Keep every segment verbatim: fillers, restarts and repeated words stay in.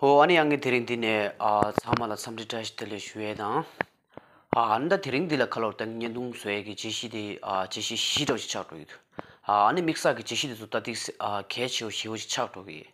ཨོ། ཨ་ནི་ཡང་ངས་དེ་རིང་འདི་ནས་ཨ་ཚང་མ་ལ་འཚམས་འདྲི་བཀྲ་ཤིས་བདེ་ལེགས་ཞུ་ཡས་དང་། ཨ་ཨ་ནི་ད་དེ་རིང་འདི་ལ་ཁ་ལོར་ད་བརྙན་ཐུང་བཟོ་ཡས་ཀྱི་བརྗོད་གཞི་དེ་ཨ་བརྗོད་གཞི་བཞི་འདྲ་བོ་ཞིག་ཆགས་འགྲོ་ཡོད། ཨ་ཨ་ནི་དམིགས་བསལ་གྱི་བརྗོད་གཞི་དེ་ཚོ་ད་ཏིག་ཨ་གལ་ཆེ་བོ་ཞེ་བོ་ཞིག་ཆགས་འགྲོ་གི་ཡོད།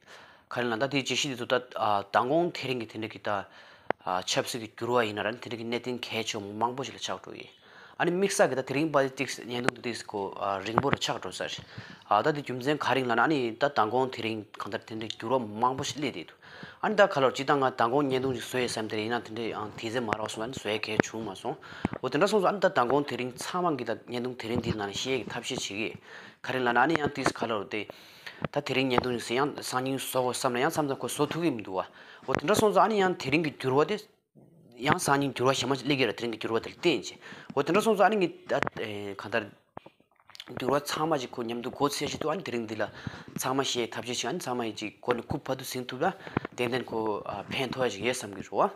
ག་རེ་ལབ་ན་ད་དེའི་བརྗོད་གཞི་དེ་ཚོ་ད་ཨ་མདང་དགོང་དེ་རིང་གི་དེ་འདྲ་གི་ད་ཨ་ཆབ་སྲིད་ཀྱི་འགྱུར་བ་ཡིན་ན་ར་དེ་འདྲ་གི་གནད་དོན་གལ་ཆེ་བོ་མང་པོ་ཞིག་ལ་ཆགས་འགྲོ་ཡོད། ཨ་ནི་དམིགས་བསལ་གྱི་ད་དེ་རིང་པ་ཏིག་བརྙན་ཐུང་དེ་ཏིག་གོ་ཨ་རིང་པོ་རུ་ཆགས་འགྲོ་ས་རེད། ཨ་ད་དེ་རྒྱུ་མཚན་ག་རེ་ཡིན་ལབ་ན་ཨ་ནི་ད་མདང་དགོང་དེ་རིང་གང་ལྟར་དེ་འདྲའི་འགྱུར་བ་མང་པོ་ཞིག་སླེབས་བསྡད་འདུག་ཨ་ནི་ད་ཁ་ལོར་སྤྱིར་བཏང་ང་མདང་དགོང་བརྙན་ཐུང་ཞིག་བཟོ་ཡས་བསམ་དེ་རེད། ཡིན་ན་དེ་འདྲའི་ཨང་དུས་ཚོད་མ་རག་སོང་། ཨ་ནི་བཟོ་ཡས་གལ་བྱུང་མ་སོང་། འོ་དེ་འདྲ་སོང་ཙང་ཨ་ནི་ད་མདང་དགོང་དེ་རིང་ཚང་མ་གི་ད་བརྙན་ཐུང་དེ་རིང་འདིའི་ནང་ནས་བཤད་ཡས་ཀྱི་ཐབས་ཤེས་བྱེད་ཀྱི། ག་རེ་ལབ་ན་ཨ་ནི་ཡང་ཏིག་ཁ་ལོར་དེ་ད་དེ་རིང་བརྙན་ཐུང་ཞིག་ཟེར་ཡང་སང་ཉིན་བཟོ་དགོས་བསམ་ན་ཡང་མཚམས་མཚམས་ཁོ་བཟོ་ཐུབ་ཀྱི་མི་འདུག་བ། འོ་དེ་འདྲ་སོང་ཙང་ཨ་ནི་ཡང་དེ་རིང་གི་འགྱུར་བ་དེ་ཡང་སང་ཉིན་འགྱུར་བ་གཞན་མ་ཞིག་སླེབས་ཀྱི་རེད། དེ་རིང་གི་འགྱུར་བ་དེ་ལ་བརྟེན་བྱས། འོ་དེ་འདྲ་སོང་ཙང་ཨ་ནི་ངས་ད་ཨེ་གང་ལྟར་འགྱུར་བ་ཚང་མ་ཅིག་ཁོ་མཉམ་དུ་མགོ་ཚོས་བྱེད་དུས་ཨ་ནི་དེ་རིང་འདི་ལ་ཚང་མ་བཤད་ཐབས་ཤེས་བྱེད། ཨ་ནི་ཚང་མ་ཡིས་ཅིག་མགོ་ནས་ཁུག་བར་དུ་ཟིན་ཐུབ་ན་ཏན་ཏན་ཁོ་ཨ་ཕན་ཐོགས་ཡ་ཅིག་ཡོད་བསམ་གྱི་རེད་བ།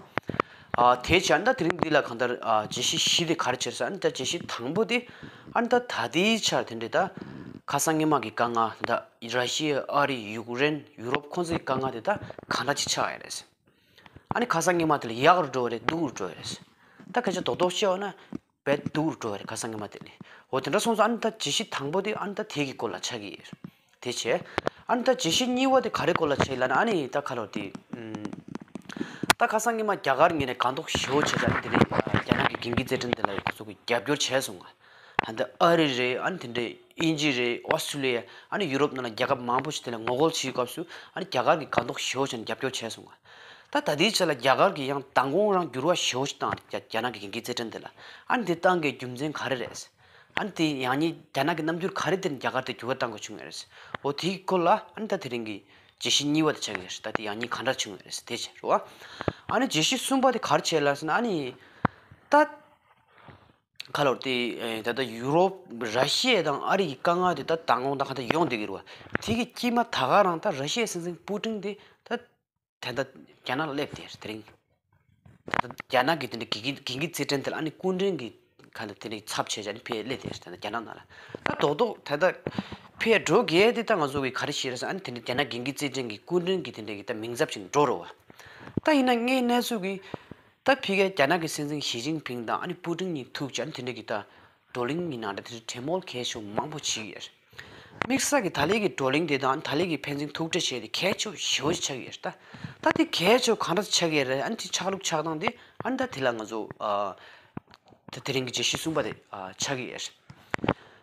ཨ་དེ་བྱས་ཨ་ནི་ད་དེ་རིང་འདི་ལ་གང་ལྟར་ཨ་བརྗོད་གཞི་བཞི་དེ་ག་རེ་བྱས་ཟེར་ཨ་ནི་ད་བརྗོད་གཞི་དང་པོ་དེ་ཨ་ནི་ད་ད་ལྟའི་ཆར་དེ་འདྲའི་ད་ཁ་སང་སྔོན་མ་གི་དཀའ་ངལ་ད་ར་ཤི་ཡ་ཨ་རི་ཡུཀ་རེན་ཡུ་རོབ་ཁོང་ཚོའི་དཀའ་ངལ་དེ་ད་གང་འདྲ་ཅིག་ཆགས་ཡོད་རེད། ཨ་ནི་ཁ་སང་སྔོན་མ་དེ་ལ་ཡག་རུ་འགྲོ་བ་རེད་སྡུག་རུ་འགྲོ་བ་རེད། ད་སྐད་ཆ་རྡོག་རྡོག་བཤད་པ་ན་བས་སྡུག་རུ་འགྲོ་བ་རེད་ཁ་སང་སྔོན་མ་དེ་ལས། འོ་དེ་འདྲ་སོང་ཙང་ཨ་ནི་ད་བརྗོད་གཞི་དང་པོ་དེ་ཨ་ནི་ད་དེ་གི་སྐོར་ལ་ཆགས་ཀྱི་ཡོད་རེད། དེ་བྱས། ཨ་ནི་ད་བརྗོད་གཞི་གཉིས་པ་དེ་ག་རེ་སྐོར་ལ་ཆགས་ཡོད་ལབ་ན་ཨ་ནི་ད་ཁ་ལོར་དེ། ད་ཁ་སང་སྔོན་མ་རྒྱ་གར་ངོས་ནས་སྒང་ཏོག་ཞེ་པོ་བྱས་ཙང་ཨ་ནི་དེ་རིང་རྒྱ་ནག་གི་གན་རྒྱ་རྩེད་འགྲན་དེ་ལ་ཁོ་ཚོ་གི་རྒྱབ་སྐྱོར་བྱས་སོང་ང་། ད་ལྟ་ཨ་རི་རེད། ཨ་ནི་དེ་འདྲའི་དབྱིན་ཇི་རེད། ཨོ་སི་ཀྲི་ལི་ཡ། ཨ་ནི་ཡུ་རོབ་ནང་ལ་རྒྱལ་ཁབ་མང་པོ་ཞིག་དེ་ལ་ངོ་རྒོལ་བྱེད་སྐབས་སུ་ཨ་ནི་རྒྱ་གར་གྱིས་སྒང་ཏོག་ཞེ་པོ་བྱས་ནས་རྒྱབ་སྐྱོར་བྱས་སོང་ང་། ད་ད་ལྟའི་ཆ་ལ་རྒྱ་གར་གྱིས་ཡང་མདང་དགོང་རང་འགྱུར་བ་ཞེ་པོ་ཞིག་བཏང་རྒྱ་རྒྱ་ནག་གི་གན་རྒྱ་རྩེད་འགྲན་དེ་ལ། ཨ་ནི་དེ་བཏང་གི་རྒྱུ་མཚན་ག་རེ་རེད། ཨ་ནི་དེ་ཡང་སྙིང་རྒྱ་ནག་གི་རྣམ་འགྱུར་ག་རེ་དེ་ནས་རྒྱ་གར་དེ་འགྱུར་བ་བཏང་དགོས་བྱུང་ཡོད་རེད། འོ་དེའི་སྐོར་ལ་ཨ་ནི་ད་དེ་རིང་གི་བརྗོད་གཞི་གཉིས་པ་དེ་ཆགས་ཀྱི་རེད། ད་དེ་ཡང་སྙིང་ག་འདྲ་བྱུང་ཡོད་རེད་དེ་བྱས་རེད་བ། ཨ་ནི་བརྗོད་གཞི་གསུམ་པ་དེ་ག་རེ་བྱས་ལབ་ཟེར་ན་ཨ་ནི། ད། ཁ་ལོར་དེ་ཨེ་ད་ལྟ་ཡུ་རོབ་ར་ཤི་ཡ་དང་ཨ་རི་གི་དཀའ་ངལ་དེ་ད་མདང་དགོང་ད་ག་ད་ཡོང་བསྡད་ཀྱི་རེད་བ། དེ་གི་དཀྱིལ་མ་ད་ག་རང་ད་ར་ཤི་ཡའི་སྲིད་འཛིན་པུ་ཏིན་དེ་ད་ད་ལྟ་རྒྱ་ནག་ལ་སླེབས་དེ་དེ་རིང་། ད་ལྟ་རྒྱ་ནག་གི་དེ་འདྲ་གི་གི་གི་རྩེད་འགྲན་དེ་ལ་ཨ་ནི་སྐུ་མགྲོན་གྱི་ཁ་ལ་དེ་འདྲའི་ཚབ་བྱས་བྱས་ཨ་ནི་ཕེབས་སླེབས་དེ་ད་ལྟ་རྒྱ་ནག་ནང་ལ་ད་རྡོག་རྡོག་ད་ལྟ་ཕེབས་འགྲོ་གི་དེ་ད་ང་ཚོ་གི་ག་རེ་བྱས་རེད་ཟེར་ཨ་ནི་དེ་འདྲ་རྒྱ་ནག་གི་གི་རྩེད་འགྲན་གྱི་སྐུ་མགྲོན་གྱི་དེ་འདྲ་གི་ད་མིང་ཚབ་བྱས་ནས་འགྲོ་རེད་བ། ད་ཡིན་ན་ངའི་གནས་ཚུལ་གི་ད་ཕ་གིར་རྒྱ་ནག་གི་སྲིད་འཛིན་ཞི་ཅིན་ཕིང་དང་ཨ་ནི་པུ་ཏིན་གཉིས་ཐུག་བྱས་ཨ་ནི་དེ་འདྲ་གི་ད་བགྲོ་གླེང་གི་ནང་ད་དེ་འདྲ་གྲོས་མོལ་གལ་ཆེ་བོ་མང་པོ་བྱེད་ཀྱི་ཡོད་རེད། དམིགས་བསལ་གྱི་ད་ལན་གྱི་བགྲོ་གླེང་དེ་དང་ད་ལན་གྱི་ཕན་ཚུན་ཐུག་འཕྲད་བྱས་ཏེ་གལ་ཆེ་བོ་ཞེ་པོ་ཞིག་ཆགས་ཀྱི་ཡོད་རེད་ད། ད་དེ་གལ་ཆེ་བོ་གང་འདྲ་ཆགས་ཀྱི་རེད། ཨ་ནི་དེ་ཆགས་ལུགས་ཆགས་སྟངས་དེ་ཨ་ནི་ད་དེ་ལ་ང་ཚོ་ཨ་ད་དེ་རིང་གི་བརྗོད་གཞི་གསུམ་པ་དེ་ཨ་ཆགས་ཀྱི་ཡོད་རེད།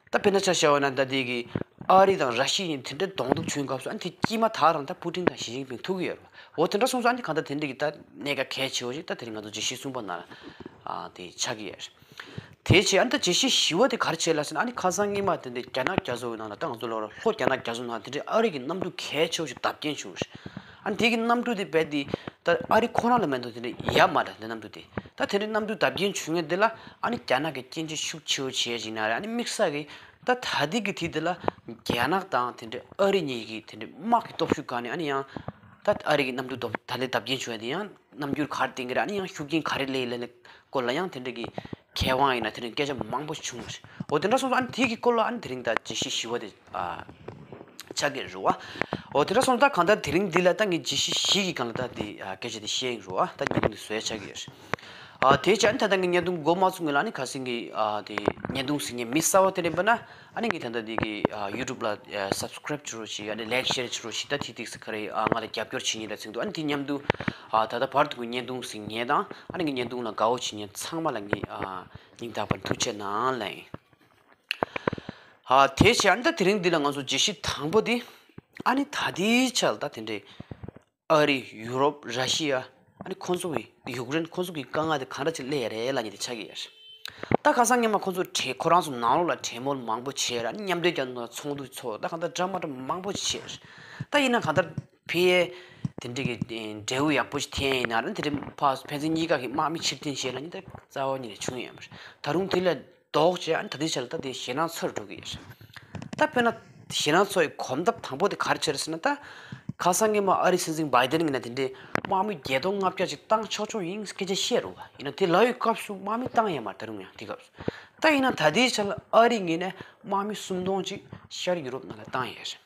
ད་དཔེར་ན་ཆ་བཞག་པ་ན་ད་ལྟའི་གི་ཨ་རི་དང་ར་ཤི་ཡ་གཉིས་དེ་འདྲའི་གདོང་ཐུག་བྱུང་སྐབས་སུ་ཨ་ནི་དེ་དཀྱིལ་མ་ད་རང་ད་པུ་ཏིན་དང་ཞི་ཅིན་ཕིང་ཐུག་གི་ཡོད་རེད་བ། འོ་དེ་འདྲ་སོང་ཙང་ཨ་ནི་གང་ལྟར་དེ་འདྲ་གི་ད་གནད་འགག་གལ་ཆེ་བོ་ཞིག་ད་དེ་རིང་ང་ཚོ་བརྗོད་གཞི་གསུམ་པ་ནང་ལ་ཨ་དེ་ཆགས་ཀྱི་ཡོད་རེད། དེ་བྱས་ཨ་ནི་ད་བརྗོད་གཞི་བཞི་པ་དེ་ག་རེ་བྱས་ལབ་ཟེར་ན་ཨ་ནི་ཁ་སང་སྔོན་མ་དེ་འདྲའི་རྒྱ་ནག་རྒྱ་མཚོ་བའི་ནང་ལ་ད་ང་ཚོ་ལོ་ལོ་ལྷོ་རྒྱ་ནག་རྒྱ་མཚོ་ནང་དེ་འདྲའི་ཨ་རི་གི་གནམ་གྲུ་གལ་ཆེ་བོ་ཞིག་བརྡབ་སྐྱོན་བྱུང་རེད། ཨ་ནི་དེ་གི་གནམ་གྲུ་དེ་རྦད་དེ་ད་ཨ་རི་ཁོ་རང་ལ་མེད་འདུག་དེ་འདྲའི་ཡ་མ་རེད་དེ་གནམ་གྲུ་དེ། ད་དེ་འདྲའི་གནམ་གྲུ་བརྡབ་སྐྱོན་བྱུང་ཡས་དེ་ལ་ཨ་ནི་རྒྱ་ནག་གི་སྐྱོན་བརྗོད་ཤུགས་ཆེ་བོ་བྱས་ཅིག་ན་རེད། ཨ་ནི་དམིགས་བསལ་གྱི་ད་ད་ལྟའི་གི་དུས་དེ་ལ་རྒྱ་ནག་དང་དེ་འདྲའི་ཨ་རི་གཉིས་ཀྱི་དེ་འདྲའི་དམག་གི་སྟོབས་ཤུགས་སྒང་ནས་ཨ་ནི་ཡང་ད་ཨ་རི་གི་གནམ་གྲུ་ད་ལྟའི་བརྡབ་སྐྱོན་བྱུང་ཡས་དེ་ཡང་རྣམ་འགྱུར་ག་རེ་བསྟན་གྱི་རེད། ཨ་ནི་ཡང་ཤུགས་རྐྱེན་ག་རེ་སླེབས་ཡོད་ལབ་ནས་སྐོར་ལ་ཡང་དེ་འདྲ་གི་མཁས་དབང་ཡིན་ན་དེ་འདྲའི་སྐད་ཆ་མང་པོ་བྱུང་བ་རེད། འོ་དེ་འདྲ་སོང་ཙང་ཨ་ནི་དེ་གི་སྐོར་ལ་ཨ་ནི་དེ་རིང་ད་བརྗོད་གཞི་བཞི་པ་དེ་ཨ་ཆགས་ཀྱི་རེད་བ། འོ་དེ་འདྲ་སོང་ཙང་གང་ལྟར་དེ་རིང་འདི་ལ་ད་ངས་བརྗོད་གཞི་བཞི་གི་སྒང་ལ་ད་དེ་ཨ་སྐད་ཆ་དེ་བཤད་ཡིན་རེད་བ། ད་བརྙན་ཐུང་དེ་བཟོ་ཡ་ཆགས་ཀྱི་ཡོད་རེད། ཨ་དེ་བྱས་ཨ་ནི་ད་ལྟ་ངས་བརྙན་ཐུང་འགོ་མ་ཚུགས་སྔོན་ལ་ཨ་ནི་ག་ཟེར་གི་ཨ་དེ་བརྙན་ཐུང་གཟིགས་མཁན་མི་གསར་པ་དེ་འདྲ་ཡིན་པ་ན། ཨ་ནི་ངས་ད་ལྟ་འདི་གི་ཨ་ཡུ་ཊུབ་ལ་ཨ་སབ་སི་ཀ་རེབ་བྱེད་རོགས་བྱེད། ཨ་ནི་ལའིག་ཤེར་བྱེད་རོགས་བྱེད། ད་དེ་ཏིག་ཙམ་ག་རེ་ཨ་ང་ལ་རྒྱབ་སྐྱོར་བྱེད་མཁན་ལ་ཚིག་འདུག་ཨ་ནི་དེ་མཉམ་དུ་ཨ་ད་ལྟ་བར་དུ་གི་བརྙན་ཐུང་གཟིགས་མཁན་དང་ཨ་ནི་ངའི་བརྙན་ཐུང་ལ་དགའ་བོ་བྱེད་མཁན་ཚང་མ་ལ་ངས་ཨ་སྙིང་ཐག་པ་ནས་ཐུགས་རྗེ་གནང་ལབ་ཡིན། ཨ་དེ་བྱས་ཨ་ནི་ད་དེ་རིང་འདི་ལ་ང་ཚོ་བརྗོད་གཞི་དང་པོ་དེ་ཨ་ནི་ད་ལྟའི་ཆར་ད་དེ་འདྲའི་ཨ་རི། ཡུ་རོབ། ར་ཤི་ཡ། ཨ་ནི་ཁོང་ཚོ་གི་ཡུཀ་རེན་ཁོང་ཚོ་གི་དཀའ་ངལ་དེ་གང་འདྲ་ཅིག་སླེབས་ཡ་རེད་ལབ་མཁན་དེ་ཆགས་ཀྱི་ཡོད་རེད། ད་ཁ་སང་སྔོན་མ་ཁོང་ཚོ་གྲོས་ཁོ་རང་ཚོ་ནང་ལོགས་ལ་གྲོས་མོལ་མང་པོ་བྱས་ར། ཨ་ནི་མཉམ་འབྲེལ་རྒྱལ་ཚོགས་ཚོགས་འདུ་ཚོགས། ད་གང་ལྟར་འདྲ་མ་འདྲ་མང་པོ་བྱས་རེད། ད་ཡིན་ན་གང་ལྟར་ཕ་གིར་དེ་འདྲ་གི་འབྲས་བུ་ཡག་པོ་ཞིག་ཐོན་ཡིན་ན་ར། དེ་འདྲ་ཕ་ཕན་ཚུན་གཉིས་ཀ་གི་དམག་མི་ཕྱིར་འཐེན་བྱས་ལབ་མཁན་དེ་རྩ་བ་ཉིད་ནས་བྱུང་ཡོད་མ་རེད། ད་རུང་དེ་ལས་ལྡོག་བྱས་ཨ་ནི་ད་ལྟའི་ཆ་ལ་ད་དེ་ཞེད་སྣང་ཚ་རུ་འགྲོ་གི་ཡོད་རེད། ད་དཔེར་ན་ཞེད་སྣང་ཚ་བའི་གོམ་སྟབས་དང་པོ་དེ་ག་རེ་བྱས་རེད་ཟེར་ན། ད་ཁ་སང་སྔོན་མ་ཨ་རིའི་སྲིད་འཛིན་བྷའི་ཏིན་གྱིས་ན་དེ་འདྲའི་དམག་མི་བརྒྱད་སྟོང་ལྔ་བརྒྱ་ཅིག་བཏང་ཆོག་ཆོག་ཡིན་སྐད་ཆ་བཤད་རེད་བ། ཡིན་ན་དེ་ལབ་ཡོད་སྐབས་སུ་དམག་མི་བཏང་ཡོད་མ་རེད། ད་རུང་ཡང་དེ་སྐབས་སུ། ད་ཡིན་ན་ད་ལྟའི་ཆ་ལ་ཨ་རིའི་ངོས་ནས་དམག་མི་སུམ་སྟོང་ཅིག་ཤར་ཡུ་རོབ་ནང་ལ་བཏང་ཡོད་རེད།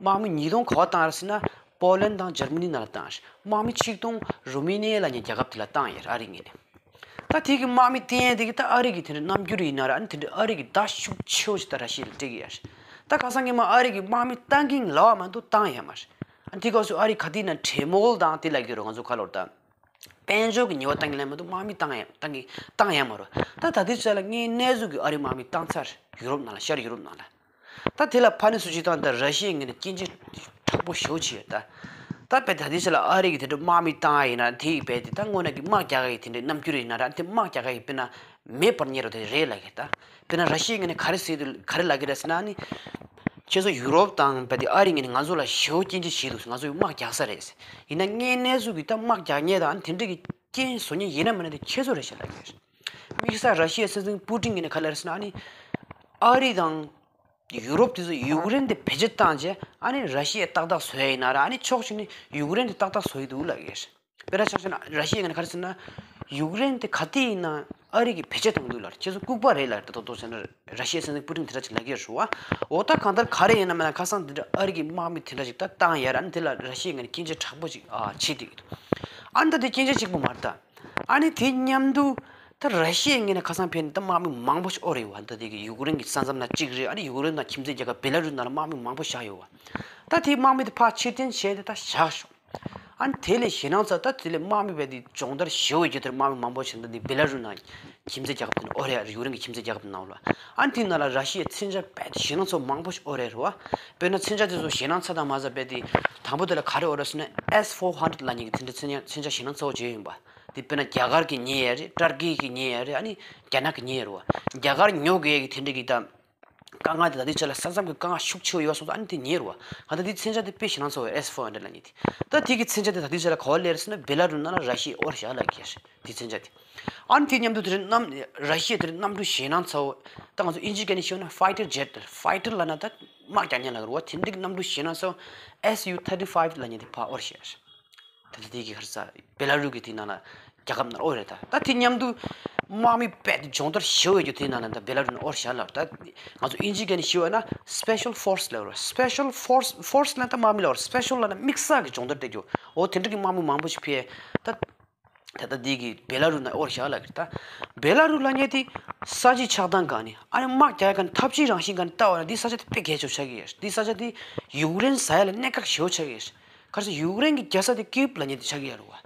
དམག་མི་ཉིས་སྟོང་ག་པར་བཏང་ཡོད་རེད་ཟེར་ན། པོ་ལན་དང་འཇར་མ་ནི་ནང་ལ་བཏང་ཡ། དམག་མི་ཆིག་སྟོང་རུ་མི་ནི་ཡ་ལབ་མཁན་རྒྱལ་ཁབ་དེ་ལ་བཏང་ཡ་ཨ་རི་ངོས་ནས། ད་དེ་གི་དམག་མི་བཏང་ཡ་དེ་གི་ད་ཨ་རི་གི་དེ་འདྲ་རྣམ་འགྱུར་ཡིན་ན་ར། ཨ་ནི་དེ་འདྲ་ཨ་རི་གི་ཟླ་ཤུགས་ཆེ་བོ་ཞིག་ད་ར་ཤི་ཡ་ལ་སྤྲད་ཀྱི་ཡ་རེད། ད་ཁ་སང་གི་མ་ཨ་རི་གི་དམག་མི་བཏང་གིན་ལབ་པ་མ་གཏོགས་བཏང་ཡ་མ་རེད། ཨ་ནི་དེ་སྐབས་སུ་ཨ་རི་ག་དུས་ན་གྲོས་མོལ་དང་དེ་ལབ་ཀྱི་རེད། ང་ཚོ་ཁ་ལོར་ད། དཔལ་འབྱོར་གྱི་ཉེས་པ་བཏང་གི་ལབ་མ་གཏོགས་དམག་མི་བཏང་ཡ་བཏང་གི་བཏང་ཡ་མ་རེད། ད་ད་ལྟའི་ཆ་ལ་དངོས་གནས་ཚུལ་གྱི་ཨ་རི་དམག་མི་བཏང་ཚར། ཡུ་རོབ་ནང་ལ། ཤར་ཡུ་རོབ་ནང་ལ། ད་དེ་ལ་ཕ་ནི་སུ་ཅིག་བཏང་། ད་ར་ཤི་ཡའི་ངོས་ནས་སྐྱོན་བརྗོད་དྲག་པོ་ཞེ་པོ་བྱས་ཡོད་ད། ད་དཔེ་ད་ལྟའི་ཆ་ལ་ཨ་རི་གི་དེ་འདྲ་དམག་མི་བཏང་ཡ་ཡིན་ན་དེ་ཡི་དཔེ་དེ་ད་དངོས་གནས་ཀྱི་དམག་རྒྱག་ག་ཡི་དེ་འདྲའི་རྣམ་འགྱུར་ཡིན་ན་ར། དེ་དམག་རྒྱག་ག་ཡི་དཔེར་ན་མེད་པར་གཉེར་རོ་དེ་རེད་ལབ་ཀྱི་ད། དཔེར་ན་ར་ཤི་ཡའི་ངོས་ནས་ག་རེ་ཟེར་འདུག་ག་རེ་ལབ་ཀྱི་རེད་ཟེར་ན་ནི། ཁྱེད་ཚོ་ཡུ་རོབ་དང་བལ་ཏི་ཨ་རི་ངོས་ནས་ང་ཚོ་ལ་ཞེ་པོ་སྐྱོན་བརྗོད་བྱས་འདུག་ང་ཚོ་ཡི་དམག་རྒྱག་ས་རེད། ཡིན་ན་དངོས་གནས་ཚུལ་གྱི་ད་དམག་རྒྱག་མཁན་དང་དེ་འདྲ་གི་རྐྱེན་བཟོ་མཁན་ཡིན་ན་མིན་ན་དེ་ཁྱེད་ཚོ་རེད་ཤག་ལབ་ཀྱི་རེད། དམིགས་བསལ་ར་ཤི་ཡའི་སྲིད་འཛིན་པུ་ཏིན་ངོས་ནས་ག་རེ་ལབ་རེད་ཟེར་ན། ཨ་ནི་ཨ་རི་དང་ཡུ་རོབ་དེ་ཚོ་ཡུཀ་རེན་དེ་བེད་སྤྱོད་བཏང་རྗེས་ཨ་ནི་ར་ཤི་ཡ་ཏག་ཏག་བཟོ་ཡ་ཡིན་ན་ར། ཨ་ནི་ཕྱོགས་གཅིག་ནས་ཡུཀ་རེན་དེ་ཏག་ཏག་བཟོ་ཡི་འདུག་ལབ་ཀྱི་རེད། དཔེར་ན་ཆ་བཞག་ན་ར་ཤི་ཡའི་ངོས་ནས་ག་རེ་ཟེར་ན། ཡུཀ་རེན་དེ་ག་དུས་ཡིན་ན་ཨ་རི་གིས་བེད་སྤྱོད་གཏོང་གི་འདུག་ལབ། ཁྱེད་ཚོ་ལྐུགས་པ་རེད་ལབ་རེད། ད་དོ་དོ་བྱས་ན་ར་ཤི་ཡའི་སྲིད་འཛིན་པུ་ཏིན་དེ་འདྲ་ཅིག་ལབ་ཀྱི་རེད་བ། འོ་ད་གང་ལྟར་ག་རེ་ཡིན་ན་མིན་ན་ཁ་སང་དེ་འདྲ་ཨ་རི་གི་དམག་མི་དེ་འདྲ་ཅིག་ད་བཏང་ཡ་ར། ཨ་ནི་དེ་ལ་ར་ཤི་ཡའི་ངོས་ནས་སྐྱོན་བརྗོད་དྲག་པོ་ཅིག་ཨ་བྱེད་བསྡད་ཀྱི་འདུག་ཨ་ནི་ད་དེ་སྐྱོན་བརྗོད་གཅིག་པོ་མ་རེད་ད། ཨ་ནི་དེ་མཉམ་དུ་ད་ར་ཤི་ཡའི་ངོས་ནས་ཁ་སང་ཕེབས་ནས་ད་དམག་མི་མང་པོ་ཞིག་ཨོ་རེད་བ། ད་དེ་གི་ཡུཀ་རེན་གྱི་ས་མཚམས་ན་གཅིག་རེད། ཨ་ནི་ཡུཀ་རེན་དང་ཁྱིམ་མཚེས་རྒྱལ་ཁབ་བེ་ལ་རུས་ནང་ལ་དམག་མི་མང་པོ་བཞག་ཡོད་བ། ད་དེ་དམག་མི་དེ་ཕར་ཕྱིར་འཐེན་བྱས་ཏེ་ད་བཞག་ཤོག་ཨ་ནི་དེ་ལས་ཞེད་སྣང་ཚ། ད་དེ་ལས་དམག་མི་བས་དེ་སྦྱོང་བརྡར་ཞེ་པོ་ཡོད་རྒྱུ་དེར་དམག་མི་མང་པོ་ཞིག་ད་དེ་བེ་ལ་རུས་ནང་ཁྱིམ་མཚེས་རྒྱལ་ཁབ་དེ་ནས་ཨོ་རེད། ཡུཀ་རེན་གྱི་ཁྱིམ་མཚེས་རྒྱལ་ཁབ་ནང་ལ། ཨ་ནི་དེ་ནང་ལ་ར་ཤི་ཡའི་མཚོན་ཆ་རྦད་དེ་ཞེད་སྣང་ཚ་མང་པོ་ཞིག་ཨོ་རེད་རེད་བ། དཔེར་ན་མཚོན་ཆ་དེ་ཚོ་ཞེད་སྣང་ཚ་དང་མ་ཚ་རྦད་དེ་དང་པོ་དེ་ལ་ག་རེ་ཨོ་རེད་ཟེར་ན། S four hundred ལབ་མཁན་གྱི་དེ་འདྲའི་མཚོན་ཆ་མཚོན་ཆ་ཞེད་སྣང་ཚ་བོ་བརྗོད་ཡིན་པ། དེ་དཔེར་ན་རྒྱ་གར་གྱིས་ཉོས་ཡ་རེད། ཏར་ཀི་གིས་ཉོས་ཡ་རེད། ཨ་ནི་རྒྱ་ནག་གིས་ཉོས་ཡ་རེད་བ། རྒྱ་གར་ཉོ་དགོས་ཡ་གི་དེ་འདྲ་གི་ད་དཀའ་ངལ་དེ་ད་ལྟའི་ཆ་ལ་ས་མཚམས་ཀྱི་དཀའ་ངལ་ཤུགས་ཆེ་བོ་ཡོད་སོང་ཙང་ཨ་ནི་དེ་ཉོས་རེད་བ། གང་ལྟར་དེ་མཚོན་ཆ་དེ་དཔེ་ཞེད་སྣང་ཚ་བོ། S four hundred ལབ་མཁན་དེ། ད་དེ་གི་མཚོན་ཆ་དེ་ད་ལྟའི་ཆ་ལ་ག་པར་སླེབས་རེད་ཟེར་ན། བེ་ལ་རུས་ནང་ལ་ར་ཤི་ཡས་ཨོ་རེད་ཤག་ལབ་ཀྱི་རེད། དེ་མཚོན་ཆ་དེ། ཨ་ནི་དེ་མཉམ་དུ་དེ་རིང་གནམ་ར་ཤི་ཡས་དེ་རིང་གནམ་གྲུ་ཞེད་སྣང་ཚ་བོ། ད་ང་ཚོ་དབྱིན་ཇིའི་སྐད་ནས་ཤོད་ན་fighter jet། ཕའི་ཊར་ལབ་ན་ད་དམག་རྒྱག་མཁན་ལབ་ཀྱི་རེད་བ། དེ་འདྲ་གི་གནམ་གྲུ་ཞེད་སྣང་ཚ་བོ་S U thirty five ལབ་མཁན་དེ་ཕར་ཨོ་རེད་ཤག་ད་ལྟ་དེ་གི་ག་རེ་ཟེར། བེ་ལ་རུས་ཀྱི་དེ་ནང་ལ་རྒྱལ་ཁབ་ནང་ཨོ་རེད་ད། ད་དེ་མཉམ་དུ་དམག་མི་རྦད་དེ་སྦྱོང་བརྡར་ཞེ་པོ་ཡོད་རྒྱུ་དེ་ནང་ལ་ད་བེ་ལ་རུས་ནང་ཨོ་རེད་ཤག་ལབ། ད་ང་ཚོ་དབྱིན་ཇིའི་སྐད་ནས་ཞུས་པ་ན་special force ལབ་ཀྱི་རེད། special force force ལབ་ན་ད་དམག་མི་ལབ་ཀྱི་རེད། special ལབ་ན་དམིགས་བསལ་གྱི་སྦྱོང་བརྡར་སྤྲད་རྒྱུ། འོ་དེ་འདྲ་གི་དམག་མི་མང་པོ་ཞིག་ཕེབས། ད་ད་ལྟ་འདི་གི་བེ་ལ་རུས་ནང་ཨོ་རེད་ཤག་ལབ་ཀྱི་རེད་ད། བེ་ལ་རུས་ལབ་མཁན་དེ་ས་ཆའི་ཆགས་སྟངས་སྒང་ནས། ཨ་ནི་དམག་རྒྱག་ཡ་གི་འཐབ་ཇུས་རང་བཞིན་སྒང་ནས་ལྟ་བ་ན་འདི་ས་ཆ་དེ་དཔེ་གལ་ཆེ་བོ་ཆགས་ཀྱི་ཡོད་རེད། འདི་ས་ཆ་དེ་ཡུཀ་རེན་ཟ་ཡ་ལ་གནད་འགག་ཞེ་པོ་ཆགས་ཀྱི་ཡོད་རེད། ག་རེ་ཟེར་ན་ཡུཀ་རེན་གྱི་རྒྱལ་ས་དེ་ཀིབ་ལབ་མཁན་དེ་ཆགས་ཀྱི་ཡོད་རེད་བ།